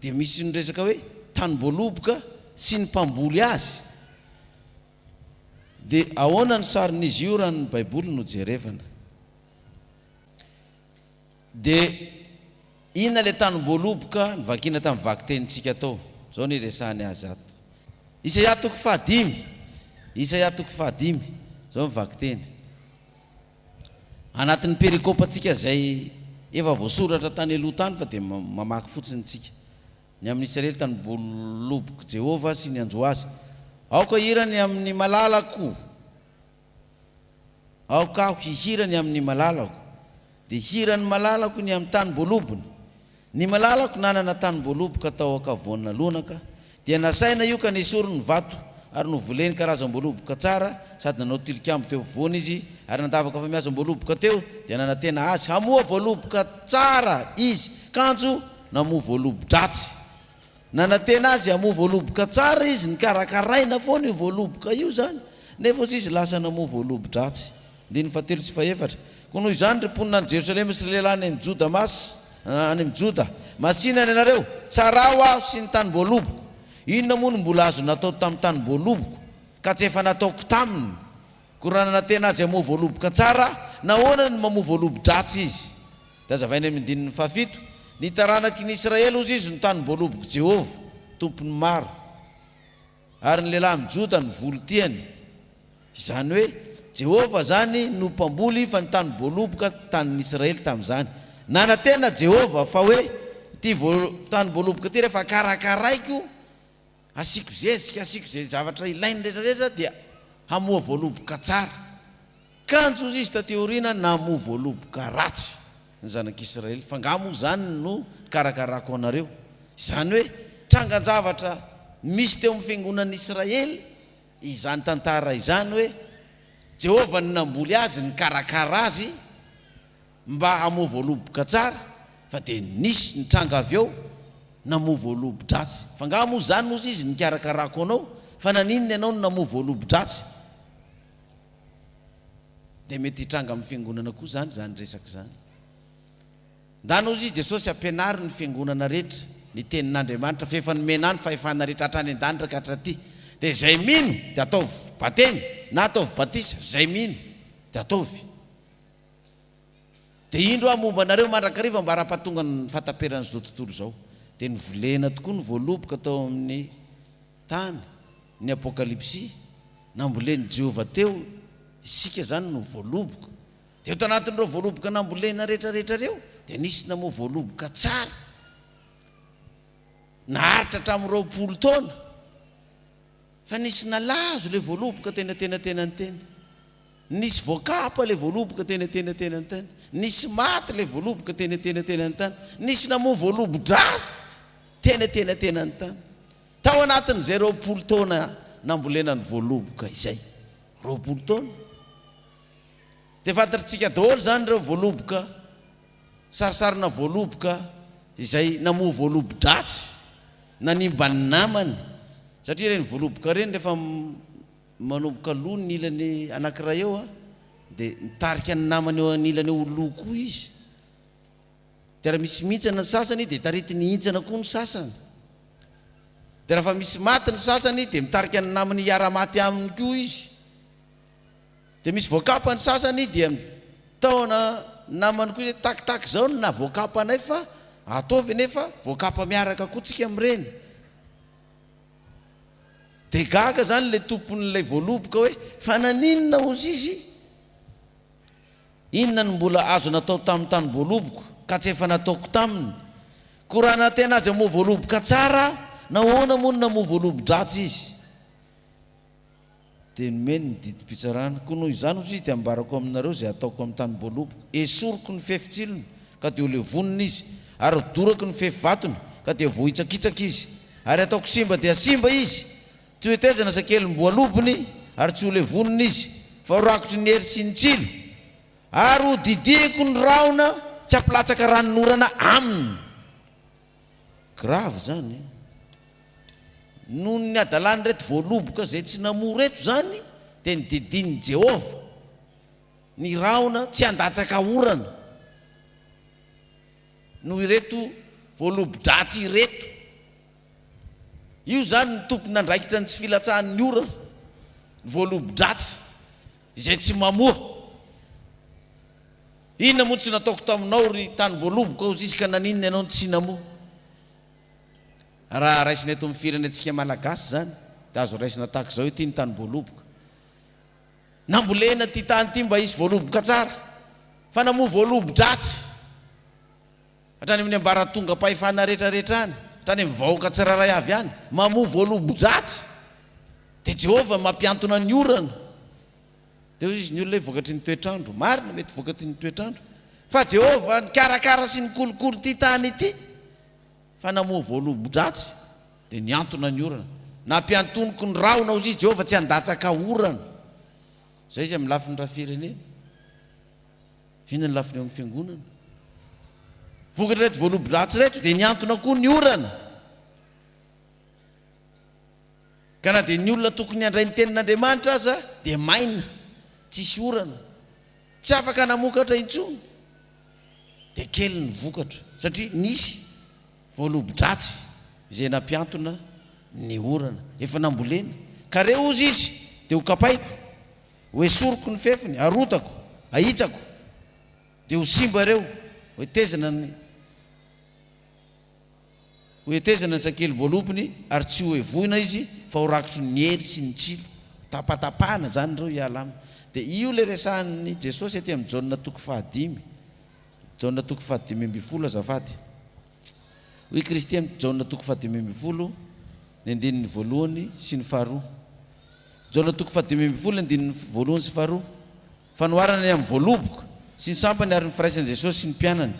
dia misy ny resaka hoe tanim-boaloboka sy ny mpamboly azy. Dia ahoana ny sarin'izy io raha ny Baiboly no jerevana? Dia inona ilay tanim-boaloboka novakiana tamin'ny vakitenintsika tao? Izao no iresahany azy ato. Isaia toko fahadimy. Isaia toko fahadimy. Izao ny vakiteny. Anatin'ny perikopantsika izay efa voasoratra tany aloha tany fa dia mamaky fotsiny isika. Ny amin'ny Israely tanim-boalobok'i Jehovah sy ny hanjo azy. Aoka hira ny amin'ny malalako. Aoka aho hihira ny amin'ny malalako. Dia hiran'ny malalako ny amin'ny tanim-boalobony. Ny malalako nanana tanim-boaloboka tao ankavoana lonaka, dia nasaina io ka nesoriny ny vato, ary novoleny karazam-boaloboka tsara, sady nanao tilikambo teo afovoany izy, ary nandavaka famiazam-boaloboka teo, dia nanantena azy hamoa voaloboka tsara izy, kanjo namoa voalobo-dratsy. Nanantena azy hamoa voaloboka tsara izy, nikarakaraina foana io voaloboka io izany, nefa hozy izy lasa namoa voalobo-dratsy. Andininy fahatelo sy fahefatra. Koa noho izany, ry mponina any Jerosalema sy ry lehilahy any amin'ny Joda mas, any amin'ny Joda, masìna ny anareo, tsarao aho sy ny tanim-boaloboko. Inona moa no mbola azo natao tamin'ny tanim-boaloboko, ka tsy efa nataoko taminy? Koa raha nanantena azy hamoa voaloboka tsara aho, nahoana no mamoa voalobo-dratsy izy? Dia hazavainy amin'ny andininy fahafito, Ny taranaky ny Israely, hozy izy, no tanim-boalobok'i Jehovah, Tompon'ny maro, ary ny lehilahy amin'i Joda no voly tiany. Izany hoe, Jehovah izany no mpamboly fa ny tanim-boaloboka tanin'ny Israely tamin'izany. Nanantena Jehovah fa hoe, ity tanim-boaloboka ity rehefa karakaraiko, Asiako zezika, asiako izay zavatra ilainy rehetra rehetra dia hamoa voaloboka tsara. Kanjo hozy izy taty aoriana namoa voaloboka ratsy ny zanak'Israely. Fa angaha moa izany no nikarakarako anareo? Izany hoe trangan-javatra misy teo amin'ny fiangonan'Israely izany tantara izany hoe Jehovah no namboly azy, nikarakara azy, mba hamoa voaloboka tsara fa dia nisy nitranga avy eo namoa voalobo-dratsy. Fa angaha moa izany hozy izy nikarakarako anao fa naninona ianao no namoa voalobo-dratsy? Dia mety hitranga amin'ny fiangonana koa izany izany resaka izany. Ndana hozy izy Jesosy ampianaro ny fiangonana rehetra ny tenin'Andriamanitra fa efa nomena ahy ny fahefana rehetra hatrany an-danitra ka hatraty. Dia izay mino dia ataovy batemy na ataovy batisa, izay mino dia ataovy. Dia indro aho momba anareo mandrakariva ambara-pahatonga ny fahataperan'izao tontolo izao. Dia novolena tokoa ny voaloboka tao amin'ny tany, ny Apokalypsy, nambolen'i Jehovah teo, isika izany no voaloboka. Dia tao anatin'ireo voaloboka nambolena rehetrarehetra ireo, dia nisy namoa voaloboka tsara, naharitra hatramin'ny 20 taona, fa nisy nalazo ilay voaloboka teny antenatenany teny. Nisy voakapa ilay voaloboka teny antenatenany tany. Nisy maty ilay voaloboka teny antenatenany tany. Nisy namoa voalobo-dratsy teny antenatenany tany. Tao anatin'izay 20 taona nambolena ny voaloboka izay. 20 taona. Dia fantatritsika daholo izany ireo voaloboka, sarisarina voaloboka izay namoa voalobo-dratsy, nanimba ny namany. Satria ireny voaloboka ireny rehefa Manomboka lo ny ilany anankiray eo dia mitarika ny namany eo anilany eo ho lo koa izy. Dia raha misy mihintsana ny sasany dia taritiny hihintsana koa ny sasany. Dia raha fa misy maty ny sasany dia mitarika ny namany hiara-maty aminy koa izy. Dia misy voakapa ny sasany dia mitaona ny namany koa izy hoe takitaky izao no nahavoakapa anay fa ataovy anefa voakapa miaraka koa tsika amin'ireny. Dia gaga izany ilay tompon'ilay voaloboka hoe, fa naninona hozy izy? Inona no mbola azo natao tamin'ny tanim-boaloboko ka tsy efa nataoko taminy? Koa raha nanantena azy hamoa voaloboka tsara aho, nahoana moa no namoa voalobo-dratsy izy? Dia nomeny ny didim-pitsarana. Koa noho izany, hoy izy, dia ambarako aminareo izay hataoko amin'ny tanim-boaloboko, Esoriko ny fefy tsilony, ka dia holevonina izy, ary hodorako ny fefy vatony, ka dia voahitsakitsaka izy, ary hataoko simba dia simba izy, tsy hohetezana sakelim-boalobony, ary tsy holevonina izy, fa ho rakotry ny hery sy ny tsilo, ary hodidiako ny rahona tsy hampilatsaka ranonorana aminy. Grave izany e! Noho ny hadalan'ireto voaloboka izay tsy namoa ireto izany, dia nodidian'i Jehovah ny rahona tsy handatsaka orana noho ireto voalobo-dratsy ireto. Io izany ny tompon'andraikitra ny tsy filatsahan'ny orana, ny voalobo-dratsy izay tsy mamoa. Inona moa tsy nataoko taminao ry tanim-boaloboka hozy izy ka naninona ianao no tsy namoa? Raha raisina eto amin'ny firenentsika malagasy izany dia azo raisina tahaka izao ity ny tanim-boaloboka. Nambolena ity tany ity mba hisy voaloboka tsara fa namoa voalobo-dratsy hatrany amin'ny ambaratongam-pahefana rehetrarehetra any, hatrany amin'ny vahoaka tsirairay avy any, mamoa voalobo-dratsy. Dia Jehovah mampiantona ny orana. Dia hoy izy, Ny olona hoe vokatry ny toetr'andro. Marina, mety vokatry ny toetr'andro. Fa Jehovah nikarakara sy nikolokolo ity tany ity, fa namoa voalobo-dratsy, dia nihantona ny orana. Nampiantoniko ny rahona, hoy izy, Jehovah tsy handatsaka orana. Izay izy amin'ny lafiny raha-firenena. Inona ny lafiny eo amin'ny fiangonana? Vokatr'ireto voalobo-dratsy ireto, dia nihantona koa ny orana. Ka na dia ny olona tokony handray ny tenin'Andriamanitra aza dia maina, tsisy orana, tsy afaka namokatra intsony, dia kely ny vokatra satria nisy voalobo-dratsy izay nampiantona ny orana efa nambolena. Ka re hozy izy dia ho kapaiko, ho esoriko ny fefiny, harotako, ahitsako, dia ho simba ireo, ho hetezana ny. Ho hetezana ny sakeli-boalobony ary tsy ho hevoina izy fa ho rakotry ny hery sy ny tsilo. Tapatapahana izany ireo hiala aminy. Dia io ilay resahan'i Jesosy aty amin'ny Jaona toko fahadimy. Jaona toko fahadimy ambin'ny folo azafady. Hoy Kristy amin'ny Jaona toko fahadimy ambin'ny folo ny andininy voalohany sy ny faharoa. Jaona toko fahadimy ambin'ny folo ny andininy voalohany sy faharoa. Fanoharana ny amin'ny voaloboka sy ny sampany ary ny firaisan'i Jesosy sy ny mpianany.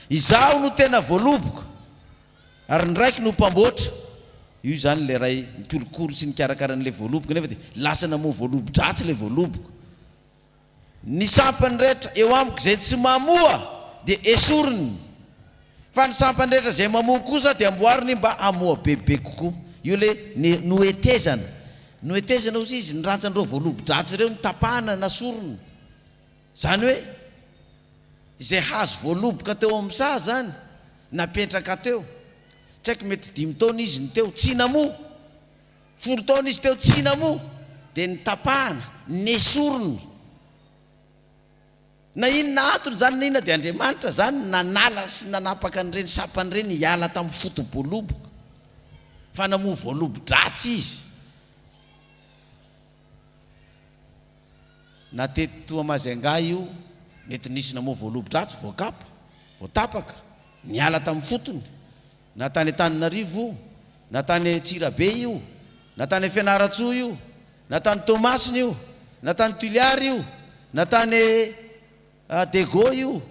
Izaho no tena voaloboka, ary ny Raiko no mpamboatra. Io izany ilay Ray nikolokolo sy nikarakara an'ilay voaloboka, nefa dia lasa namoa voalobo-dratsy ilay voaloboka. Ny sampany rehetra eo amiko izay tsy mamoa dia esoriny. Fa ny sampany rehetra izay mamoa kosa dia amboariny mba hamoa bebe kokoa. Io ilay ne, nohetezana. Nohetezana hozy izy, ny rantsan'ireo voalobo-dratsy ireo notapahana, nasorina. Izany hoe, izay hazo voaloboka teo amin'ny saha izany, napetraka teo. Tsy haiko mety dimy taona izy no teo, tsy namoa. 10 taona izy teo, tsy namoa. Dia notapahana, nesorina. Na inona antony izany na inona dia Andriamanitra izany nanala sy nanapaka an'ireny sampany ireny hiala tamin'ny foto-boaloboka. Fa namoa voalobo-dratsy izy. Na teto Toamazengà io, mety nisy namoa voalobo-dratsy, voakapa, voatapaka, niala tamin'ny fotony. Na tany Antananarivo io, na tany Antsirabe io, na tany Fianarantsoa io, na tany Toamasina io, na tany Toliara io, na tany Diego io,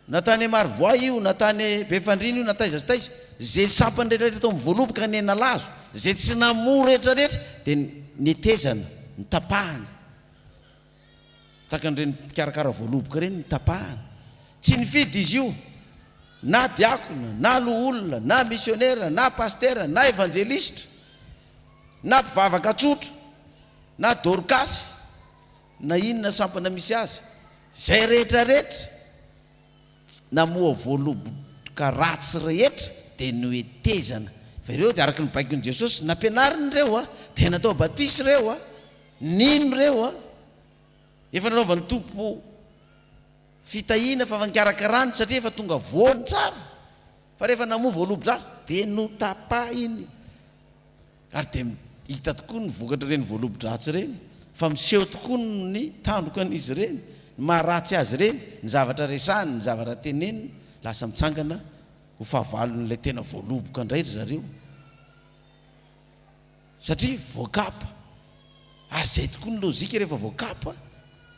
na tany Marovoay io, na tany Befandriana io, na taiza sy taiza, izay sampany rehetra rehetra tao amin'ny voaloboka niha-nalazo, izay tsy namoa rehetra rehetra dia netezana, notapahana. Tahaka an'ireny mpikarakara voaloboka ireny notapahana. Tsy nifidy izy io, na diakona, na loholona, na misionera, na pasitera, na evanjelisitra. Na mpivavaka tsotra, na dorkasy, na inona sampana misy azy, izay rehetra rehetra namoa voaloboka ratsy rehetra dia nohetezana. Fa ireo dia araka ny baikon'i Jesosy, nampianariny ireo a, dia natao batisa ireo a, nino ireo a, efa nanaovan'ny Tompo fitahiana fa nikarakarany satria efa tonga voany tsara. Fa rehefa namoa voalobo-dratsy dia notapahiny. Ary dia hita tokoa ny vokatr'ireny voalobo-dratsy ireny, fa miseho tokoa ny tandroka an'izy ireny. Ny maharatsy azy ireny, ny zavatra resahiny, ny zavatra teneniny, lasa mitsangana ho fahavalon'ilay tena voaloboka indray ry zareo. Satria voakapa. Ary izay tokoa ny lojika rehefa voakapa,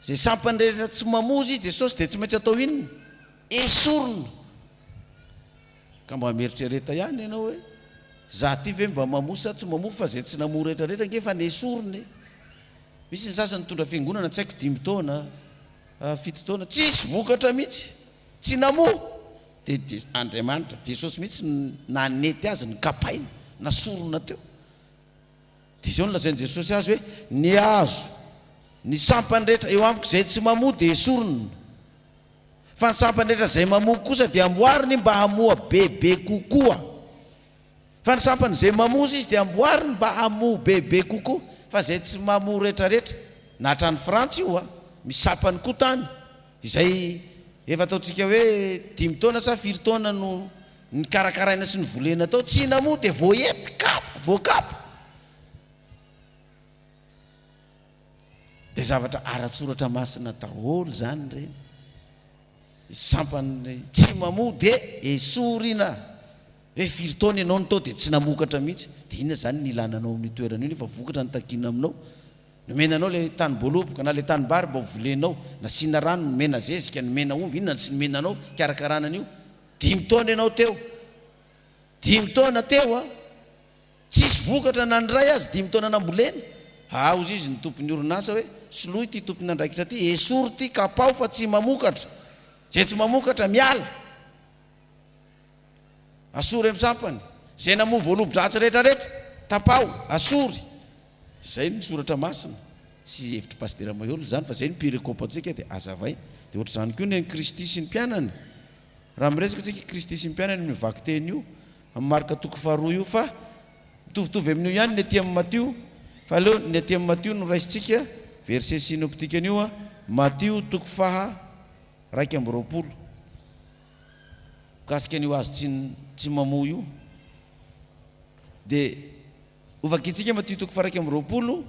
izay sampany rehetra tsy mamoa izy Jesosy dia tsy maintsy atao inona? Esorina. Ka mba mieritrereta ihany ianao hoe, za ty ve mba mamoa sa tsy mamoa fa izay tsy namoa rehetra rehetra ange efa nesorina e. Misy ny sasany nitondra fiangonana tsy haiko dimy taona, fito taona, tsisy vokatra mihitsy, tsy namoa. Dia Andriamanitra, Jesosy mihitsy no nanety azy, nokapaina, nasorina teo. Dia izao no lazain'i Jesosy azy hoe, Ny hazo, ny sampany rehetra eo amiko izay tsy mamoa dia esorina. Fa ny sampany rehetra izay mamoa kosa dia amboariny mba hamoa bebe kokoa. Fa ny sampany izay mamoa izy dia amboariny mba hamoa bebe kokoa. Fa izay tsy mamoa rehetrarehetra, na hatrany Frantsa io an, misy sampany koa tany, Izay efa ataontsika hoe dimy taona sa firy taona no nikarakaraina sy novolena tao, tsy namoa dia voahety, kapa, voakapa. Dia zavatra ara-tsoratra masina daholo izany ireny. Sampan'ny tsy mamoa dia esorina. Hoe firy taona ianao no tao dia tsy namokatra mihitsy. Dia inona izany ny ilana anao amin'io toerana io nefa vokatra no takiana aminao. Nomena anao ilay tanim-boaloboka na ilay tanimbary mba ho volenao, nasiana rano, nomena zezika, nomena omby, inona no tsy nomena anao hikarakarana an'io? Dimy taona ianao teo. Dimy taona teo an! Tsisy vokatra na ny iray aza, dimy taona nambolena. Haa hozy izy ny tompon'ny orinasa hoe, soloy ity tompon'andraikitra ity, esory ity, kapaho fa tsy mamokatra. Izay tsy mamokatra miala. Asory amin'ny sampany. Izay namoa voalobo-dratsy rehetrarehetra, tapaho, asory. Izay ny soratra masina. Tsy hevitr'i Pasitera Maihol izany fa izay no perikopa antsika dia azavaina. Dia ohatr'izany koa ny an'i Kristy sy ny mpianany. Raha miresaka isika Kristy sy ny mpianany amin'io vakiteny io, amin'ny Marka toko faharoa io fa mitovitovy amin'io ihany ny aty amin'ny Matio fa aleo ny aty amin'ny Matio no raisintsika, verset synoptique an'io an, Matio toko faha 21. Mikasika an'io hazo tsy tsy mamoa io dia hovakintsika Matio toko faha 21,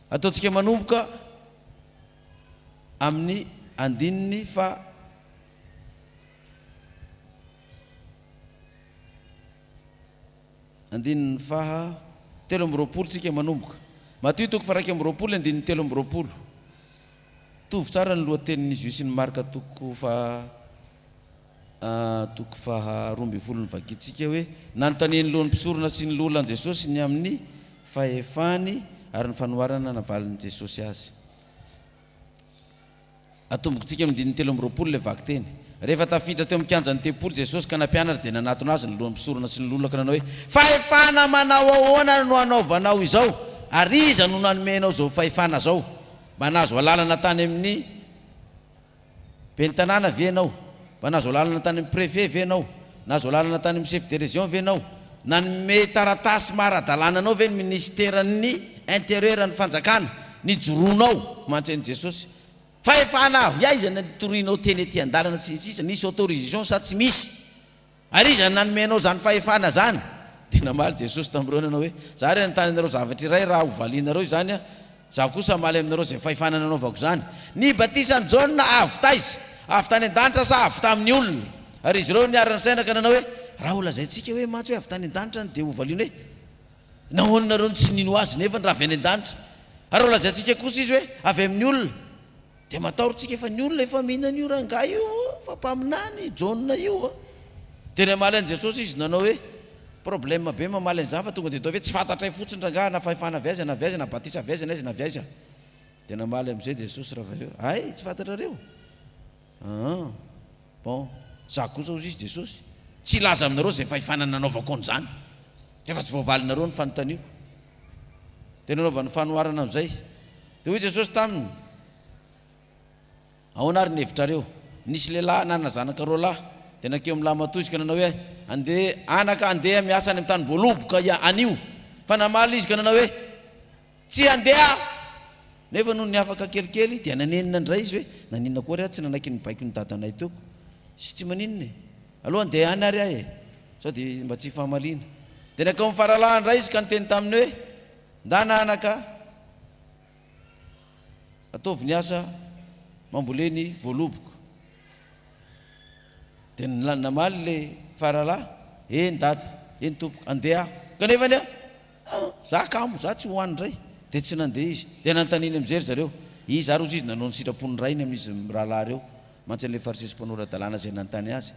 ataontsika manomboka amin'ny andininy faha andininy faha 23 tsika manomboka. Matio toko faha 21 andininy 23. Mitovy tsara ny lohatenin'izy io sy ny Marka toko faha toko faha 12 novakintsika hoe, Nanontanian'ny lohan'ny mpisorona sy ny loholona an'i Jesosy ny amin'ny fahefany ary ny fanoharana navalin'i Jesosy azy. Atombokintsika amin'ny andininy 23 ilay vakiteny. Rehefa tafiditra teo amin'ny kianjan'ny tempoly Jesosy ka nampianatra dia nanatona azy ny lohan'ny mpisorona sy ny loholona ka nanao hoe, Fahefana manao ahoana no anaovanao izao? Ary iza no nanome anao izao fahefana izao? Mba nahazo alalana tany amin'ny ben'ny tanàna ve ianao? Mba nahazo alalana tany amin'ny préfet ve ianao? Nahazo alalana tany amin'ny chef de région ve ianao? Nanome taratasy maha ara-dalàna anao ve ny minisiteran'ny intérieur ny fanjakana nijoroanao mantsy an'i Jesosy? Fahefana avy aiza no nitorianao teny ety an-dalana sy ny sisa? Nisy autorisation sa tsy misy? Ary iza no nanome anao izany fahefana izany? Dia namaly Jesosy tamin'ireo nanao hoe, Izaho ary hanontany anareo zavatra iray, raha hovalianareo izany aho, izaho kosa hamaly aminareo izay fahefana nanaovako izany. Ny batisan'i Jaona avy taiza? Avy tany an-danitra sa avy tamin'ny olona? Ary izy ireo niara-nisaina ka nanao hoe, Raha holazaintsika hoe mantsy hoe avy tany an-danitra dia hovaliana hoe, Nahoana nareo no tsy nino azy nefany raha avy any an-danitra? Ary raha holazaintsika kosa izy hoe, Avy amin'ny olona. Dia matahotra tsika fa ny olona efa mihinana io rangahy io fa mpaminany i Jaona io a. Dia namaly an'i Jesosy izy nanao hoe, problème be mamaly an'izany fa tonga dia ataovy hoe tsy fantatray fotsiny rangahy na fahefana avy aiza na avy aiza na batisa avy aiza na aiza na avy aiza. Dia namaly amin'izay Jesosy raha avy eo, hay tsy fantatrareo? Aa bon, za kosa hozy izy Jesosy, tsy hilaza aminareo izay fahefana nanaovako an'izany rehefa tsy voavalinareo ny fanontaniako. Dia nanaovany fanoharana amin'izay. Dia hoy Jesosy taminy, Ahoana àry ny hevitrareo? Nisy lehilahy nanana zanaka roa lahy. Dia nankeo amin'ny lahimatoa izy ka nanao hoe, Andeha, anaka, andeha miasa any amin'ny tanim-boaloboka anio. Fa namaly izy ka nanao hoe, Tsy handeha aho! Nefa nony afaka kelikely dia nanenina indray izy hoe, Naninona koa ary aho tsy nanaiky ny baikon'ny dadanay teo? Sy tsy maninona e! Aleo handeha any ary aho e! Sao dia mba tsy hifamaliana. Dia nankeo amin'ny faralahy indray izy ka niteny taminy hoe, Ndana anaka, ataovy ny asa. Mamboleny voaloboka. Dia namaly ilay faralahy, Eny dada, eny tompoko, andeha aho. Kanefa anie, za kamo, za tsy ho any indray. Dia tsy nandeha izy. Dia nanontaniany amin'izay ry zareo, Iza ary hozy izy nanao ny sitrapon'ny rainy amin'izy mirahalahy ireo? Mantsy an'ilay Fariseo sy mpanora-dalàna izay nanontany azy.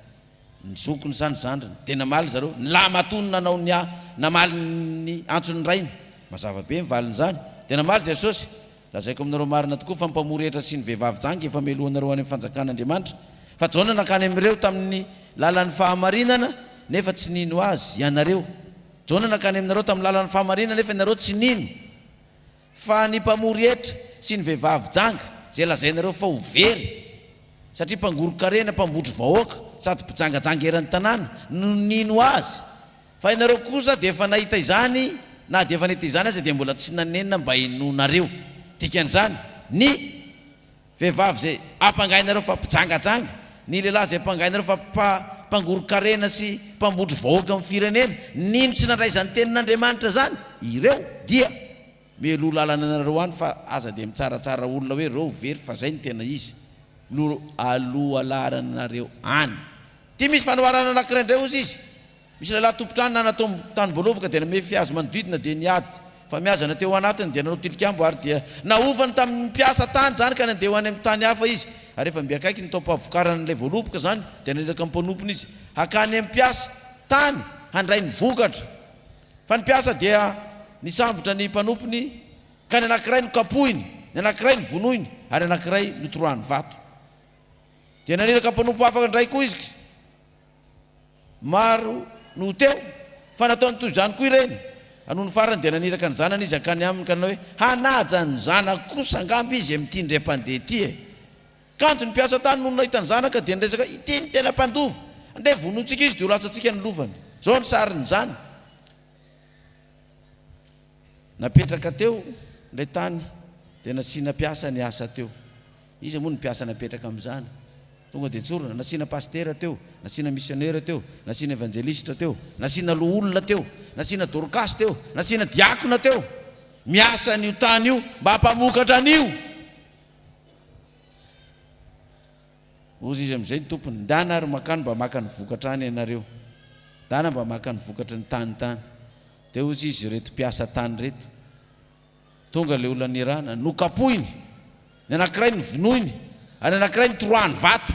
Ny zokiny sa ny zandriny? Dia namaly zareo, Ny lahimatoa no nanao ny namaly ny antson'ny rainy. Mazava be ny valin'izany. Dia namaly Jesosy, Lazaiko aminareo marina tokoa fa ny mpamory hetra sy ny vehivavy janga efa melohanareo any amin'ny fanjakan'Andriamanitra. Fa Jaona nankany amin'ireo tamin'ny lalan'ny fahamarinana, nefa tsy nino azy ianareo. Jaona nankany aminareo tamin'ny lalan'ny fahamarinana, nefa ianareo tsy nino. Fa ny mpamory hetra sy ny vehivavy janga, izay lazainareo fa ho very, satria mpangoron-karena, mpambotry vahoaka, sady mpijangajanga eran'ny tanàna, no nino azy. Fa ianareo kosa dia efa nahita izany, na dia efa nahita izany aza dia mbola tsy nanenina mba hinoanareo. Dikan'izany, ny vehivavy izay ampangainareo fa mpijangajanga, ny lehilahy izay ampangainareo fa mpangoron-karena sy mpambotry vahoaka amin'ny firenena, nino tsy nandray izany tenin'Andriamanitra izany, ireo dia mialoha lalana anareo any fa aza dia mitsaratsara olona hoe ireo very fa izay no tena izy, no aloha laharana anareo any. Ity misy fanoharana anankiray indray hozy izy, Misy lehilahy tompon-trano nanatombo tanim-boaloboka dia namefy hazo manodidina dia niady famiazana teo anatiny dia nanao tilikambo ary dia nahofany tamin'ny mpiasa tany izany ka nandeha ho any amin'ny tany hafa izy. Ary rehefa mby akaiky ny taom-pahavokaran'ilay voaloboka izany dia naniraka ny mpanompony izy hakany amin'ny mpiasa tany handray ny vokatra. Fa ny mpiasa dia nisambotra ny mpanompony ka ny anankiray nokapohiny, ny anankiray novonoiny ary ny anankiray notoroahany vato. Dia naniraka mpanompo hafa indray koa izy. Maro no ho teo, fa nataony toy izany koa ireny. Ary nony farany dia naniraka ny zanany izy hankany aminy ka nanao hoe, Hanaja ny zanako kosa angamba izy amin'ity indray mpandeha ity e! Kanjo ny mpiasa tany nony nahita ny zanaka dia niresaka hoe, Ity no tena mpandova! Andeha vonointsika izy dia ho latsantsika ny lovany. Izao ny sarin'izany. Napetraka teo ilay tany dia nasiana mpiasa niasa teo. Iza moa no mpiasa napetraka amin'izany? Tonga dia tsorina, nasiana pasitera teo, nasiana misionera teo, nasiana evanjelisitra teo, nasiana loholona teo, nasiana dorkasy teo, nasiana diakona teo. Miasa an'io tany io mba hampamokatra an'io. Hozy izy amin'izay ny tompony, Ndana ary mankany mba maka ny vokatra any ianareo. Ndana mba maka ny vokatry ny tany tany. Dia hozy izy ireto mpiasa tany ireto, Tonga ilay olona nirahana, nokapohiny, ny anankiray novonoiny, ary ny anankiray notoroahany vato.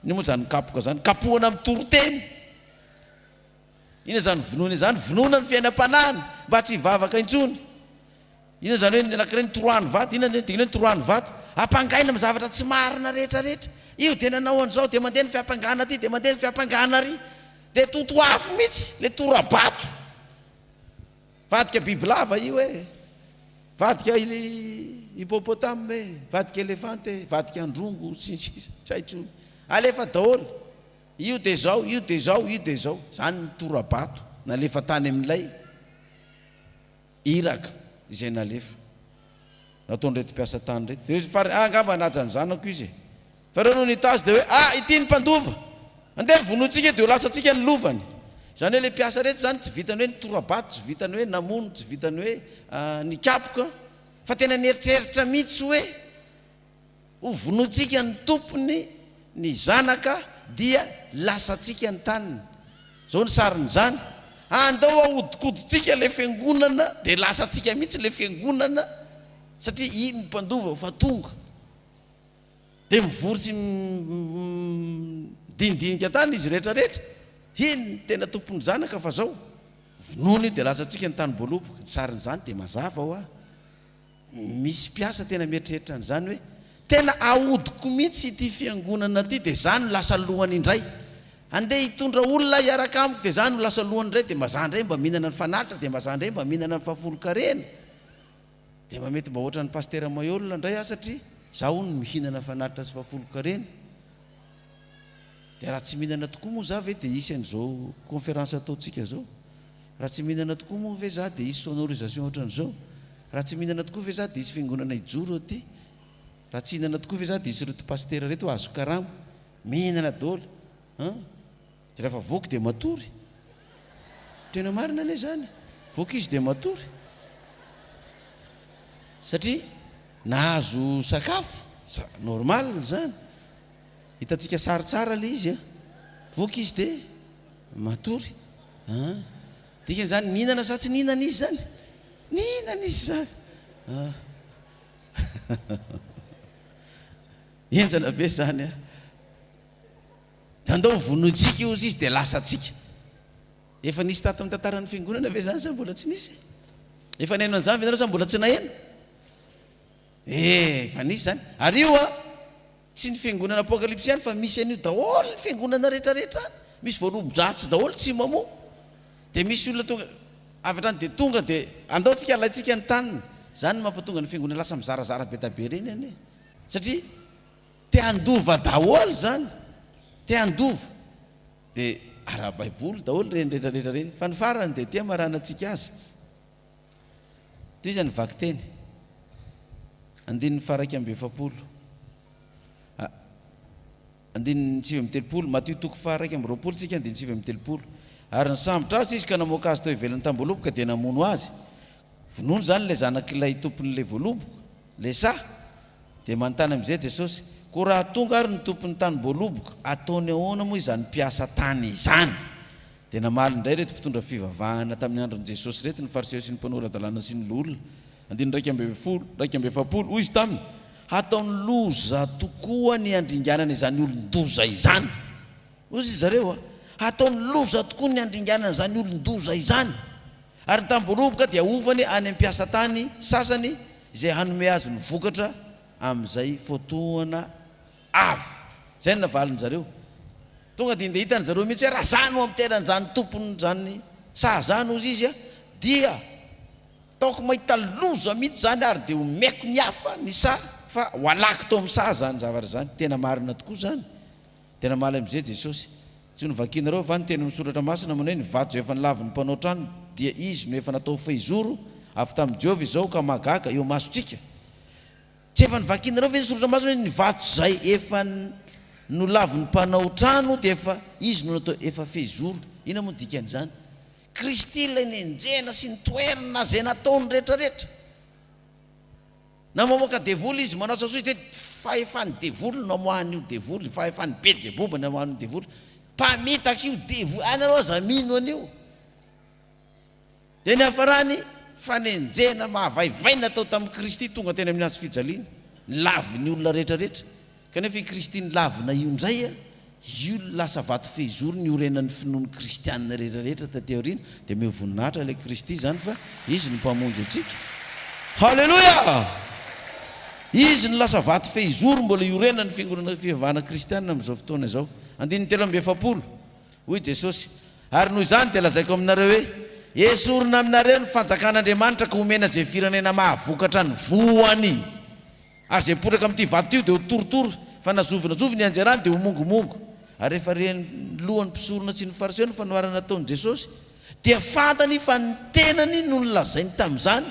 Inona moa izany mikapoka izany? Kapohana amin'ny toriteny. Inona izany vonoina izany? Vonoina ny fiainam-panahiny mba tsy hivavaka intsony. Inona izany hoe ny anankiray notoroahany vato? Inona ny dikany hoe notoroahany vato? Ampangaina amin'ny zavatra tsy marina rehetra rehetra. Io dia nanao an'izao, dia mandeha ny fiampangana aty, dia mandeha ny fiampangana ary. Dia totoafo mihitsy ilay tora-bato. Vadika bibilava io e! Vadika hippopotame e! Vadika elefanta e! Vadika androngo sy ny sisa tsy hay intsony. Alefa daholo. Io dia izao, io dia izao, io dia izao. Izany ny tora-bato nalefa tany amin'ilay iraka izay nalefa. Nataon'ireto mpiasa tany ireto. Dia hoy izy, fa ah, angamba hanaja ny zanako izy e. Fa ireo no nita azy dia hoe, ah, ity ny mpandova. Andeha vonointsika dia ho lasantsika ny lovany. Izany hoe ilay mpiasa ireto izany tsy vitan'ny hoe nitora-bato, tsy vitan'ny hoe namono, tsy vitan'ny hoe nikapoka, fa tena nieritreritra mihitsy hoe ho vonointsika ny tompony, ny zanaka, dia lasantsika ny taniny. Izao ny sarin'izany, andao ahodikodintsika ilay fiangonana dia lasantsika mihitsy ilay fiangonana satria iny ny mpandova fa tonga. Dia mivory sy midinidinika tany izy rehetra rehetra, iny ny tena tompon'ny zanaka fa zao, vonoina io dia lasantsika ny tanim-boaloboka. Ny sarin'izany dia mazava hoa. Misy mpiasa tena mieritreritra an'izany hoe tena ahodiko mihitsy ity fiangonana ity dia za no lasa lohany indray. Andeha hitondra olona hiaraka amiko dia za no lasa lohany indray dia mba za indray mba mihinana ny fanatitra dia mba za indray mba mihinana ny fahafolonkarena. Dia mba mety mba ohatran'ny Pasitera Maheul indray aho satria za hono mihinana fanatitra sy fahafolonkarena. Dia raha tsy mihinana tokoa moa za ve dia hisy an'izao conférence ataontsika izao? Raha tsy mihinana tokoa moa ve za dia hisy sonorisation ohatran'izao? Raha tsy mihinana tokoa ve za dia hisy fiangonana hijoro aty? Raha tsy hihinana tokoa ve za dia hisy ireto pasitera ireto hahazo karama? Mihinana daholo an! Dia rehefa voky dia matory. Tena marina anie izany. Voky izy dia matory. Satria nahazo sakafo. Normal izany. Hitantsika sary tsara ilay izy a. Voky izy dia matory. An. Dikany izany nihinana sa tsy nihinana izy izany? Nihinana izy izany. Ah. Henjana be izany a. Dia andao vonointsika hozy izy dia lasantsika. Efa nisy tato amin'ny tantaran'ny fiangonana ve izany sa mbola tsy nisy? Efa naheno an'izany ve nareo sa mbola tsy naheno? Eh, efa nisy izany. Ary io a, tsy ny fiangonana Apokalypsy ihany fa misy an'io daholo ny fiangonana rehetrarehetra any. Misy voalobo-dratsy daholo tsy mamoa. Dia misy olona tonga avy hatrany dia tonga dia andao tsika alaintsika ny taniny. Izany no mampatonga ny fiangonana lasa mizarazara be da be ireny anie. Satria te handova daholo izany. Te handova. Dia ara-baiboly daholo ireny rehetrarehetra ireny. Fa ny farany dia ity hamaranantsika azy. Tohizany ny vakiteny. Andininy faha-41. Andininy 39, Matio toko faha-21 tsika, andininy 39. Ary nisambotra azy izy ka namoaka azy teo ivelan'ny tamboaloboka dia namono azy. Vonono izany ilay zanak'ilay tompon'ilay voaloboka, ilay saha. Dia manontany amin'izay Jesosy, Koa raha tonga ary ny tompon'ny tanim-boaloboka, ataony ahoana moa izany mpiasa tany izany? Dia namaly indray ireto mpitondra fivavahana tamin'ny andron'i Jesosy ireto, ny Fariseo sy ny mpanora-dalàna sy ny loholona. Andininy 11, 41, Hoy izy taminy, Hataony loza tokoa ny handringanana izany olon-doza izany. Hoy izy zareo, Hataony loza tokoa ny handringanana izany olon-doza izany. Ary ny tamim-boaloboka dia hofany any amin'ny mpiasa tany sasany izay hanome azy ny vokatra amin'izay fotoana avy. Izay no navalin-jareo. Tonga dia ndeha hitan-jareo mihitsy hoe raha za no ampiteran'izany tompon'izany saha izany hozy izy dia ataoko mahita loza mihitsy izany ary dia omeko ny hafa ny saha fa ho alako tao amin'ny saha izany zavatra izany. Tena marina tokoa izany. Dia namaly amin'izay Jesosy, Tsy novakinareo va ny teny amin'ny Soratra Masina manao hoe, 'Ny vato izay efa nolavin'ny mpanao trano dia izy no efa natao fehizoro avy tamin'i Jehovah izao ka mahagaga eo imasontsika'? Tsy efa novakinareo ve ny Soratra Masina hoe, 'Ny vato izay efa nolavin'ny mpanao trano dia efa izy no natao efa fehizoro'? Inona moa no dikan'izany? Kristy ilay nenjehina sy nitoerina izay nataony rehetrarehetra. Na mamoaka devoly izy, manao sasoa izy dia fahefan'ny devoly no amoahany io devoly, fahefan'ny Belzeboba no amoahany io devoly. Mpamitaka io devoly, anareo aza mino an'io. Dia niafarany fanenjehana mahavaivay natao tamin'i Kristy tonga teny amin'ny hazo fijaliana, nilavin'ny olona rehetrarehetra. Kanefa i Kristy nilavina io indray, io no lasa vato fehizoro niorenan'ny finoan'ny kristiana rehetra rehetra taty aoriana, dia omeo voninahitra ilay Kristy izany fa Izy no Mpamonjy antsika. Haleloia! Izy no lasa vato fehizoro mbola iorenan'ny fiangonana fivavahana kristiana amin'izao fotoana izao. Andininy 43, Hoy Jesosy, Ary noho izany dia lazaiko aminareo hoe, Esorina aminareo ny fanjakan'Andriamanitra ka homena izay firenena mahavokatra ny voany. Ary izay mipotraka amin'ity vato ity dia ho torotoro, fa na zovy na zovy ny hianjerany dia ho mongomongo. Ary rehefa ren'ny lohan'ny mpisorona sy ny Fariseo ny fanoharana nataon'i Jesosy, dia fantany fa ny tenany no nolazainy tamin'izany.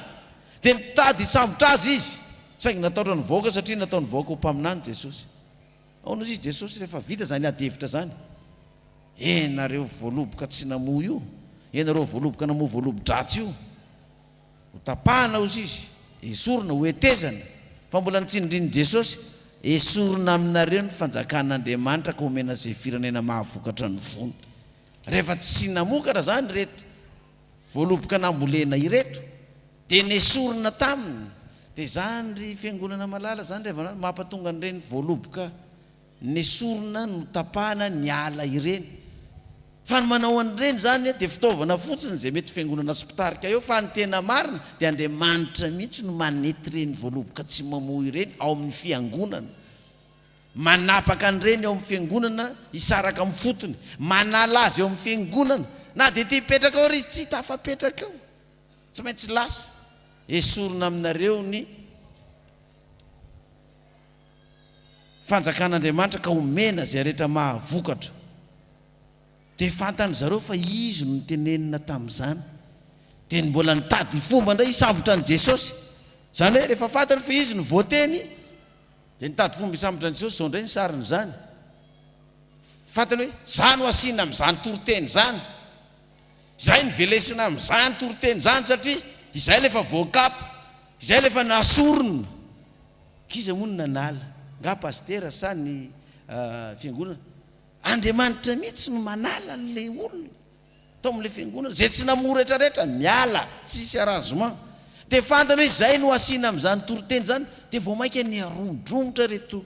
Dia nitady hisambotra azy izy, saingy natahotra ny vahoaka satria nataon'ny vahoaka ho mpaminany Jesosy. Ahoana hozy izy Jesosy rehefa vita izany ady hevitra izany? Ianareo voaloboka tsy namoa io, ianareo voaloboka namoa voalobo-dratsy io. Ho tapahana hozy izy, esorina, ho hetezana. Fa mbola notsindrin'i Jesosy, Esorina aminareo ny fanjakan'Andriamanitra ka homena izay firenena mahavokatra ny voany. Rehefa tsy namokatra izany ireto voaloboka nambolena ireto, dia nesorina taminy. Dia izany ry fiangonana malala, izany ry havana malala, mampatonga an'ireny voaloboka Nesorina, notapahana ny ala ireny. Fa ny manao an'ireny izany dia fitaovana fotsiny izay mety fiangonana sy mpitarika eo fa ny tena marina dia Andriamanitra mihitsy no manety ireny voaloboka tsy mamoa ireny ao amin'ny fiangonana. Manapaka an'ireny ao amin'ny fiangonana hisaraka amin'ny fotony. Manala azy eo amin'ny fiangonana. Na dia te hipetraka ao ary izy tsy tafapetraka eo. Tsy maintsy lasa. Esorina aminareo ny. Fanjakan'Andriamanitra ka omena izay rehetra mahavokatra. Dia fantan-dry zareo fa izy no notenenina tamin'izany. Dia mbola nitady fomba indray hisambotra an'i Jesosy. Izany hoe rehefa fantany fa izy no voateny, dia nitady fomba hisambotra an'i Jesosy. Izao indray ny sarin'izany. Fantany hoe izaho no asiana amin'izany toriteny izany. Izay no velesina amin'izany toriteny izany satria izay ilay efa voakapa, izay ilay efa nasorina. K'iza moa no nanala? Nga pasitera sa ny fiangonana? Andriamanitra mihitsy no manala an'ilay olona tao amin'ilay fiangonana. Izay tsy namoa retraretra, miala, tsisy arrangement. Dia fantany hoe izay no asiana amin'izany toriteny izany, dia vao mainka niharomodromotra ireto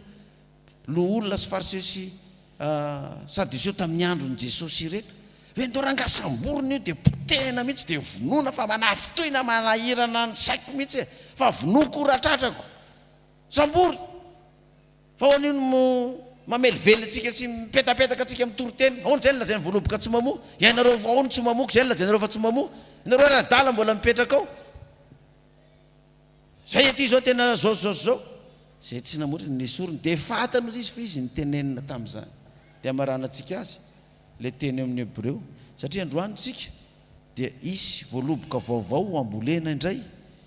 loholona sy fariseo sy sadoseo tamin'ny andron'i Jesosy ireto. Hoe ndao rangahy samborina io dia potehina mihitsy dia vonoina fa manafintohina manahirana ny saiko mihitsy e! Fa vonoiko raha tratrako. Sambory! Fa ahoana io no mamelively antsika sy mipetapetaka antsika amin'ny toriteny? Ahoana izay no lazain'ny voaloboka tsy mamoa? Ianareo ao no tsy mamoa, ko izay no lazainareo fa tsy mamoa? Ianareo ary adala mbola mipetraka ao. Zay aty zao tena zao zao zao. Zay tsy namory ny nesoriny dia fantany ozy izy fa izy nitenenina tamin'izany. Dia hamaranantsika azy ilay teny eo amin'ny Hebreo. Satria androany tsika dia hisy voaloboka vaovao ho ambolena indray,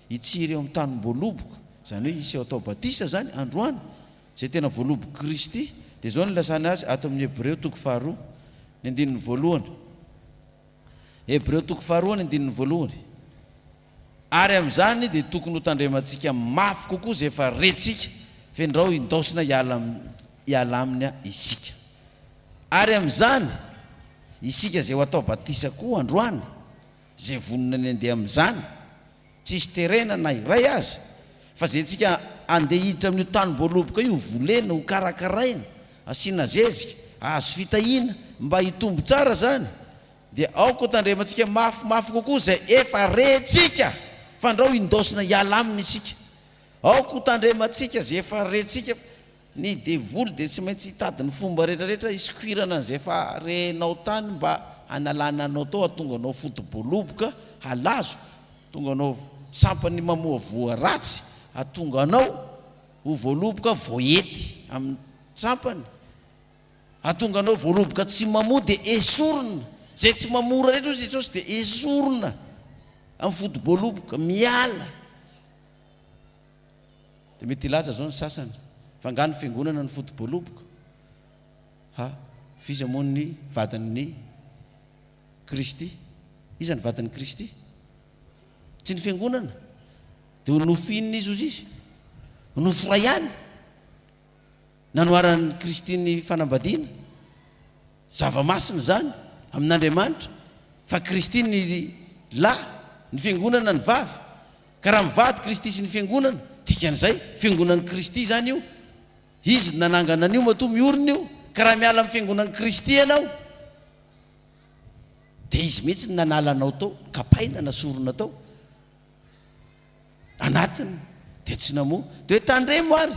hitsiry eo amin'ny tanim-boaloboka, izany hoe hisy atao batisa izany androany, izay tena voalobok'i Kristy. Dia izao no nilasany azy ato amin'ny Hebreo toko faharoa, ny andininy voalohany. Hebreo toko faharoa ny andininy voalohany. Ary amin'izany dia tokony hotandremantsika mafy kokoa izay efa rentsika, f'endrao hindaosina hiala hiala aminy isika. Ary amin'izany, isika izay ho atao batisa koa androany, izay vonona ny handeha amin'izany, tsy hisy terena na iray aza, fa izay antsika handeha hiditra amin'io tanim-boaloboka io, volena, ho karakaraina, asiana zezika, hahazo fitahiana, mba hitombo tsara izany, Dia aoka ho tandremantsika mafimafy kokoa izay efa rentsika, fandrao hindaosina hiala aminy isika. Aoka ho tandremantsika izay efa rentsika, ny devoly dia tsy maintsy hitady ny fomba rehetra rehetra hisokwirana an'izay efa renao tany mba hanalana anao tao hahatonga anao foto-boaloboka halazo, hahatonga anao sampany mamoa voa ratsy, hahatonga anao ho voaloboka voahety amin'ny sampany. Hahatonga anao voaloboka tsy mamoa dia esorina. Izay tsy mamoa rehetra hoy Jesosy dia esorina amin'ny foto-boaloboka, miala. Dia mety hilaza izao ny sasany, fa angaha ny fiangonana no foto-boaloboka? Ha, f'iza moa ny vadin'ny Kristy? Iza ny vadin'i Kristy? Tsy ny fiangonana. Dia ho nofo inona izy hozy izy? Ho nofo iray ihany. Nanoharan'i Kristy ny fanambadiana. Zava-masina izany amin'Andriamanitra, fa Kristy ny lahy, ny fiangonana ny vavy. Ka raha mivady Kristy sy ny fiangonana, dikan'izay, fiangonan'i Kristy izany io. Izy no nanangana an'io matoa miorina io. Ka raha miala amin'ny fiangonan'i Kristy ianao, dia Izy mihitsy no nanala anao tao, kapaina, nasorina tao. anatiny dia tsy namoa. Dia hoe tandremo ary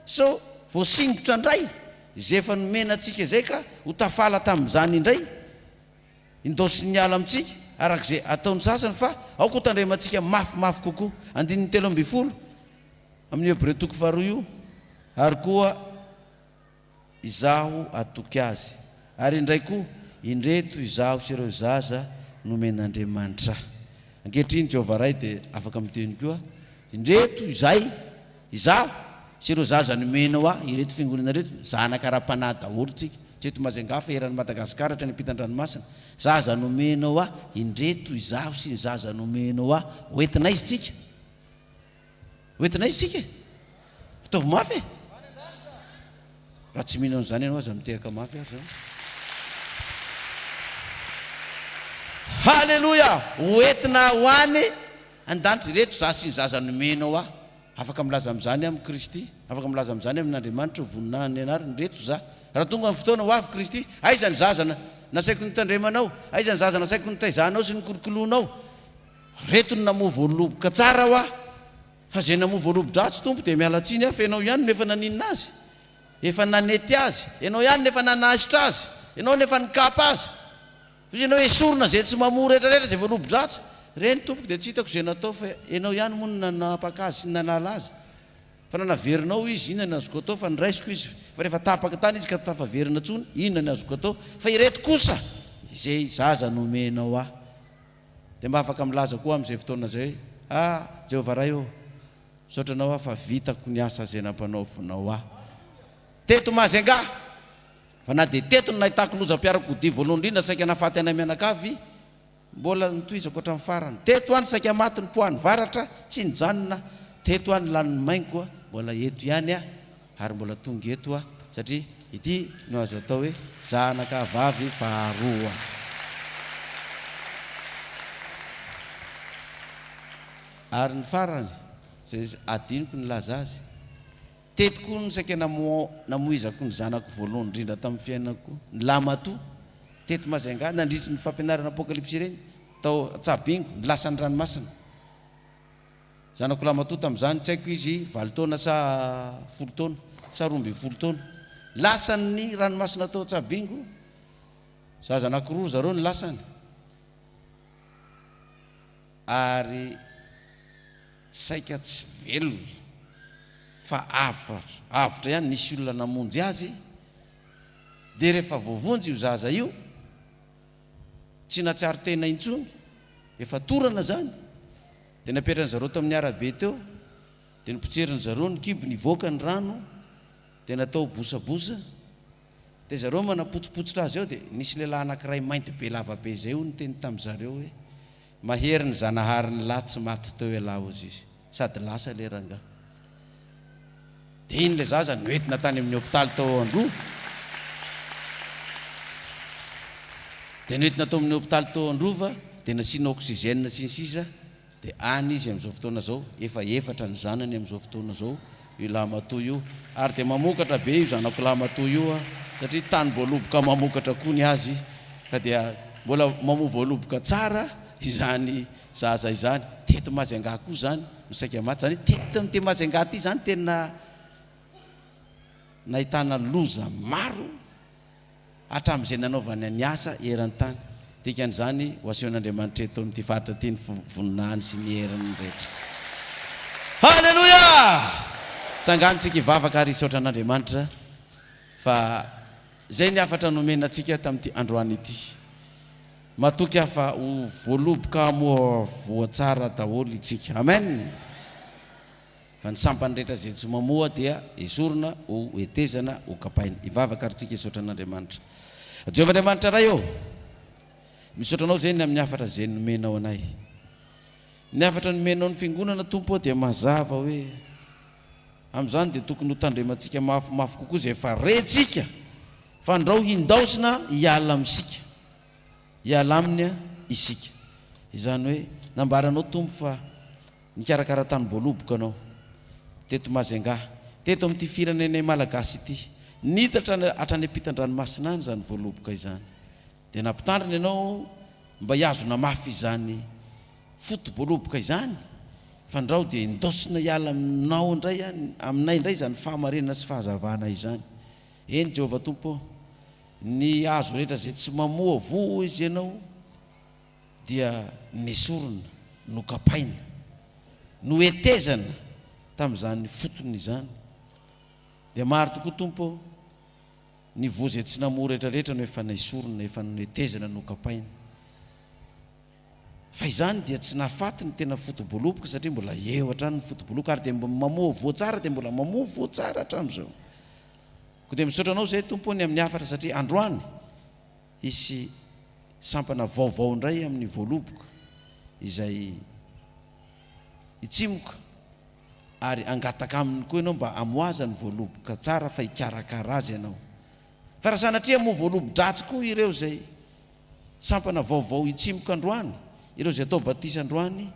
sao voasingotra indray izay efa nomena antsika izay ka ho tafala tamin'izany indray indaosin'ny ala amintsika araka izay ataon'ny sasany fa aoka ho tandremantsika mafimafy kokoa. Andininy 13 amin'ny Hebreo toko faharoa io ary koa Izaho hatoky azy. Ary indray koa, indreto izaho sy ireo zaza nomen'Andriamanitra ahy. Ankehitriny Jehovah Ray dia afaka miteny koa, Indreto izay, izaho sy ireo zaza nomenao ahy, ireto fiangonana ireto, zanaka ara-panahy daholo tsika, tsy eto Majunga fa eran'i Madagasikara hatrany ampitan-dranomasina, zaza nomenao ahy, indreto izaho sy ny zaza nomenao ahy, ho entina aiza tsika? Ho entina aiza isika e? Ataovy mafy e! Raha tsy mino an'izany ianao aza mitehaka mafy ary zany. Haleloia! Ho entina ho any an-danitra ireto za sy ny zaza nomenao ahy. Afaka milaza amin'izany amin'i Kristy, afaka milaza amin'izany amin'Andriamanitra ho voninahin'ny anarany, ireto za. Raha tonga ny fotoana ho avy Kristy, aiza ny zaza nasaiko notandremanao? Aiza ny zaza nasaiko nitaizanao sy nokolokoloinao? Reto ny namoa voaloboka tsara hoa, fa zay namoa voalobo-dratsy Tompo dia miala tsiny aho fa ianao ihany no efa naninona azy, efa nanety azy, ianao ihany no efa nanaisotra azy, ianao no efa nikapa azy. Hoy ianao esorina zay tsy mamoa rehetra rehetra zay voalobo-dratsy. Reny Tompoko dia tsy hitako zay natao fa ianao ihany moa no nanapaka azy sy nanala azy. Fa nanaverinao izy, inona ny azoko atao fa noraisiko izy, fa rehefa tapaka tany izy ka tsy tafaverina intsony, inona ny azoko atao, fa ireto kosa izay zaza nomenao ahy. Dia mba afaka milaza koa amin'izay fotoana izay hoe, Ah, Jehovah Ray ô, misaotra Anao aho fa vitako ny asa izay nampanaovinao ahy. Teto Majunga, fa na dia teto no nahitako lozam-piarakodia voalohany indrindra saika nahafaty anay mianakavy, mbola notohizako hatramin'ny farany. Teto aho no saika maty nipoahan'ny varatra, tsy nijanona. Teto aho no lanin'ny maingoka, mbola eto ihany aho. Ary mbola tonga eto aho satria ity no azo atao hoe zanaka vavy faharoa. Ary ny farany, izay adinoko nilaza azy, teto koa no saika namoizako ny zanako voalohany indrindra tamin'ny fiainako, ny lahimatoa, teto Majunga, nandritry ny fampianarana Apokalypsy ireny, tao Antsabingo, nilasan'ny ranomasina. Zanako lahimatoa tamin'izany, tsy haiko izy valo taona sa folo taona, sa 12 taona. Lasan'ny ranomasina tao Antsabingo, zaza anankiroa ry zareo no lasany. Ary saika tsy velona fa avotra, avotra ihany, nisy olona namonjy azy, dia rehefa voavonjy io zaza io, tsy nahatsiaro tena intsony, efa torana izany, dia napetrany zareo tamin'ny arabe teo, dia nopotserin'ny zareo ny kibony hivoaka ny rano, dia natao bosabosa, dia zareo manapotsipotsitra azy eo, dia nisy lehilahy anankiray mainty be lava be izay hono niteny tamin'ny zareo hoe, mahery ny Zanaharin'ny lahy tsy maty teo ialahy hozy izy, sady lasa ilay rangahy. Dia iny ilay zaza noentina tany amin'ny hopitaly tao Androva. Dia noentina tao amin'ny hopitaly tao Androva, dia nasiana oxygène sy ny sisa, dia any izy amin'izao fotoana izao, efa efatra ny zanany amin'izao fotoana izao, io lahimatoa io, ary dia mamokatra be io zanako lahimatoa io satria tany voaloboka mamokatra koa ny azy, ka dia mbola mamoa voaloboka tsara izany zaza izany. Teto Majunga koa izany no saika maty, izany hoe teto amin'ity Majunga ity izany tena nahitana loza maro hatramin'izay nanaovany ny asa eran-tany. Dikan'izany, ho asehon'Andriamanitra eto amin'ity faritra ity ny voninahiny sy ny heriny rehetra. Haleloia! Tsangano tsika hivavaka ary hisaotra an'Andriamanitra fa izay ny hafatra nomena antsika tamin'ity androany ity. Matoky aho fa ho voaloboka hamoa voa tsara daholo itsika. Amen! Fa ny sampany rehetra izay tsy mamoa dia esorina, ho hetezana, ho kapaina. Hivavaka ary tsika hisaotra an'Andriamanitra. Jehovah Andriamanitra Ray ô! Misaotra Anao izay ny amin'ny hafatra izay nomenao anay. Ny hafatra nomenao ny Fiangonana Tompo ô dia mazava hoe amin'izany dia tokony ho tandremantsika mafimafy kokoa izay efa rentsika fa ndrao hindaosina hiala amintsika. Hiala aminy isika. Izany hoe nambaranao Tompo fa Nikarakara tanim-boaloboka anao teto Majunga, teto amin'ity firenenay Malagasy ity. Nitatra hatrany ampitan-dranomasina any izany voaloboka izany. Dia nampitandrina ianao mba hihazona mafy izany foto-boaloboka izany, fandrao dia indaosina hiala aminao indray, aminay indray izany fahamarinana sy fahazavana izany. Eny Jehovah Tompo ô, ny hazo rehetra izay tsy mamoa voa hoy izy ianao, dia nesorina, nokapaina, nohetezana tamin'izany fotony izany. Dia maro tokoa Tompo ô, ny voa izay tsy namoa rehetrarehetra no efa nesorina, efa nohetezana, nokapaina. Fa izany dia tsy nahafaty ny tena foto-boaloboka satria mbola eo hatrany ny foto-boloka ary dia mamoa voa tsara dia mbola mamoa voa tsara hatramin'izao. Koa dia misaotra Anao izay Tompo ô ny amin'ny hafatra satria androany Hisy sampana vaovao indray amin'ny voaloboka izay hitsimoka ary hangataka aminy koa ianao mba hamoaza ny voaloboka tsara fa hikarakara azy ianao. Fa raha sanatria hamoa voalobo-dratsy koa ireo izay sampana vaovao hitsimoka androany, ireo izay atao batisa androany,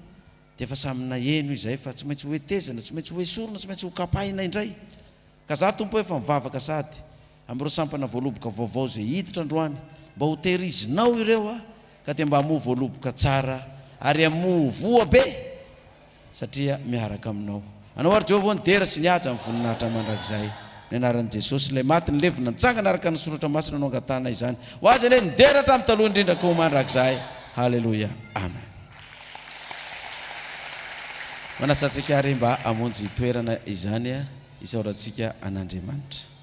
dia efa samy naheno izay fa tsy maintsy hohetezana, tsy maintsy hoesorina, tsy maintsy hokapaina indray. Ka za Tompo efa mivavaka sady amin'ireo sampana voaloboka vaovao izay hiditra androany mba ho tehirizinao ireo aho ka dia mba hamoa voaloboka tsara ary hamoa voa be satria miaraka aminao. Anao ary Jehovah ô ny dera sy ny haja ny voninahitra mandrakizay. Amin'ny anaran'i Jesosy ilay maty nilevina nitsangana araka ny soratra masina no angatahana izany. Ho azy anie ny dera hatramin'ny taloha indrindra koa mandrakizay. Haleloia. Amen. Manasa antsika ary mba hamonjy toerana izany. Isaorantsika an'Andriamanitra.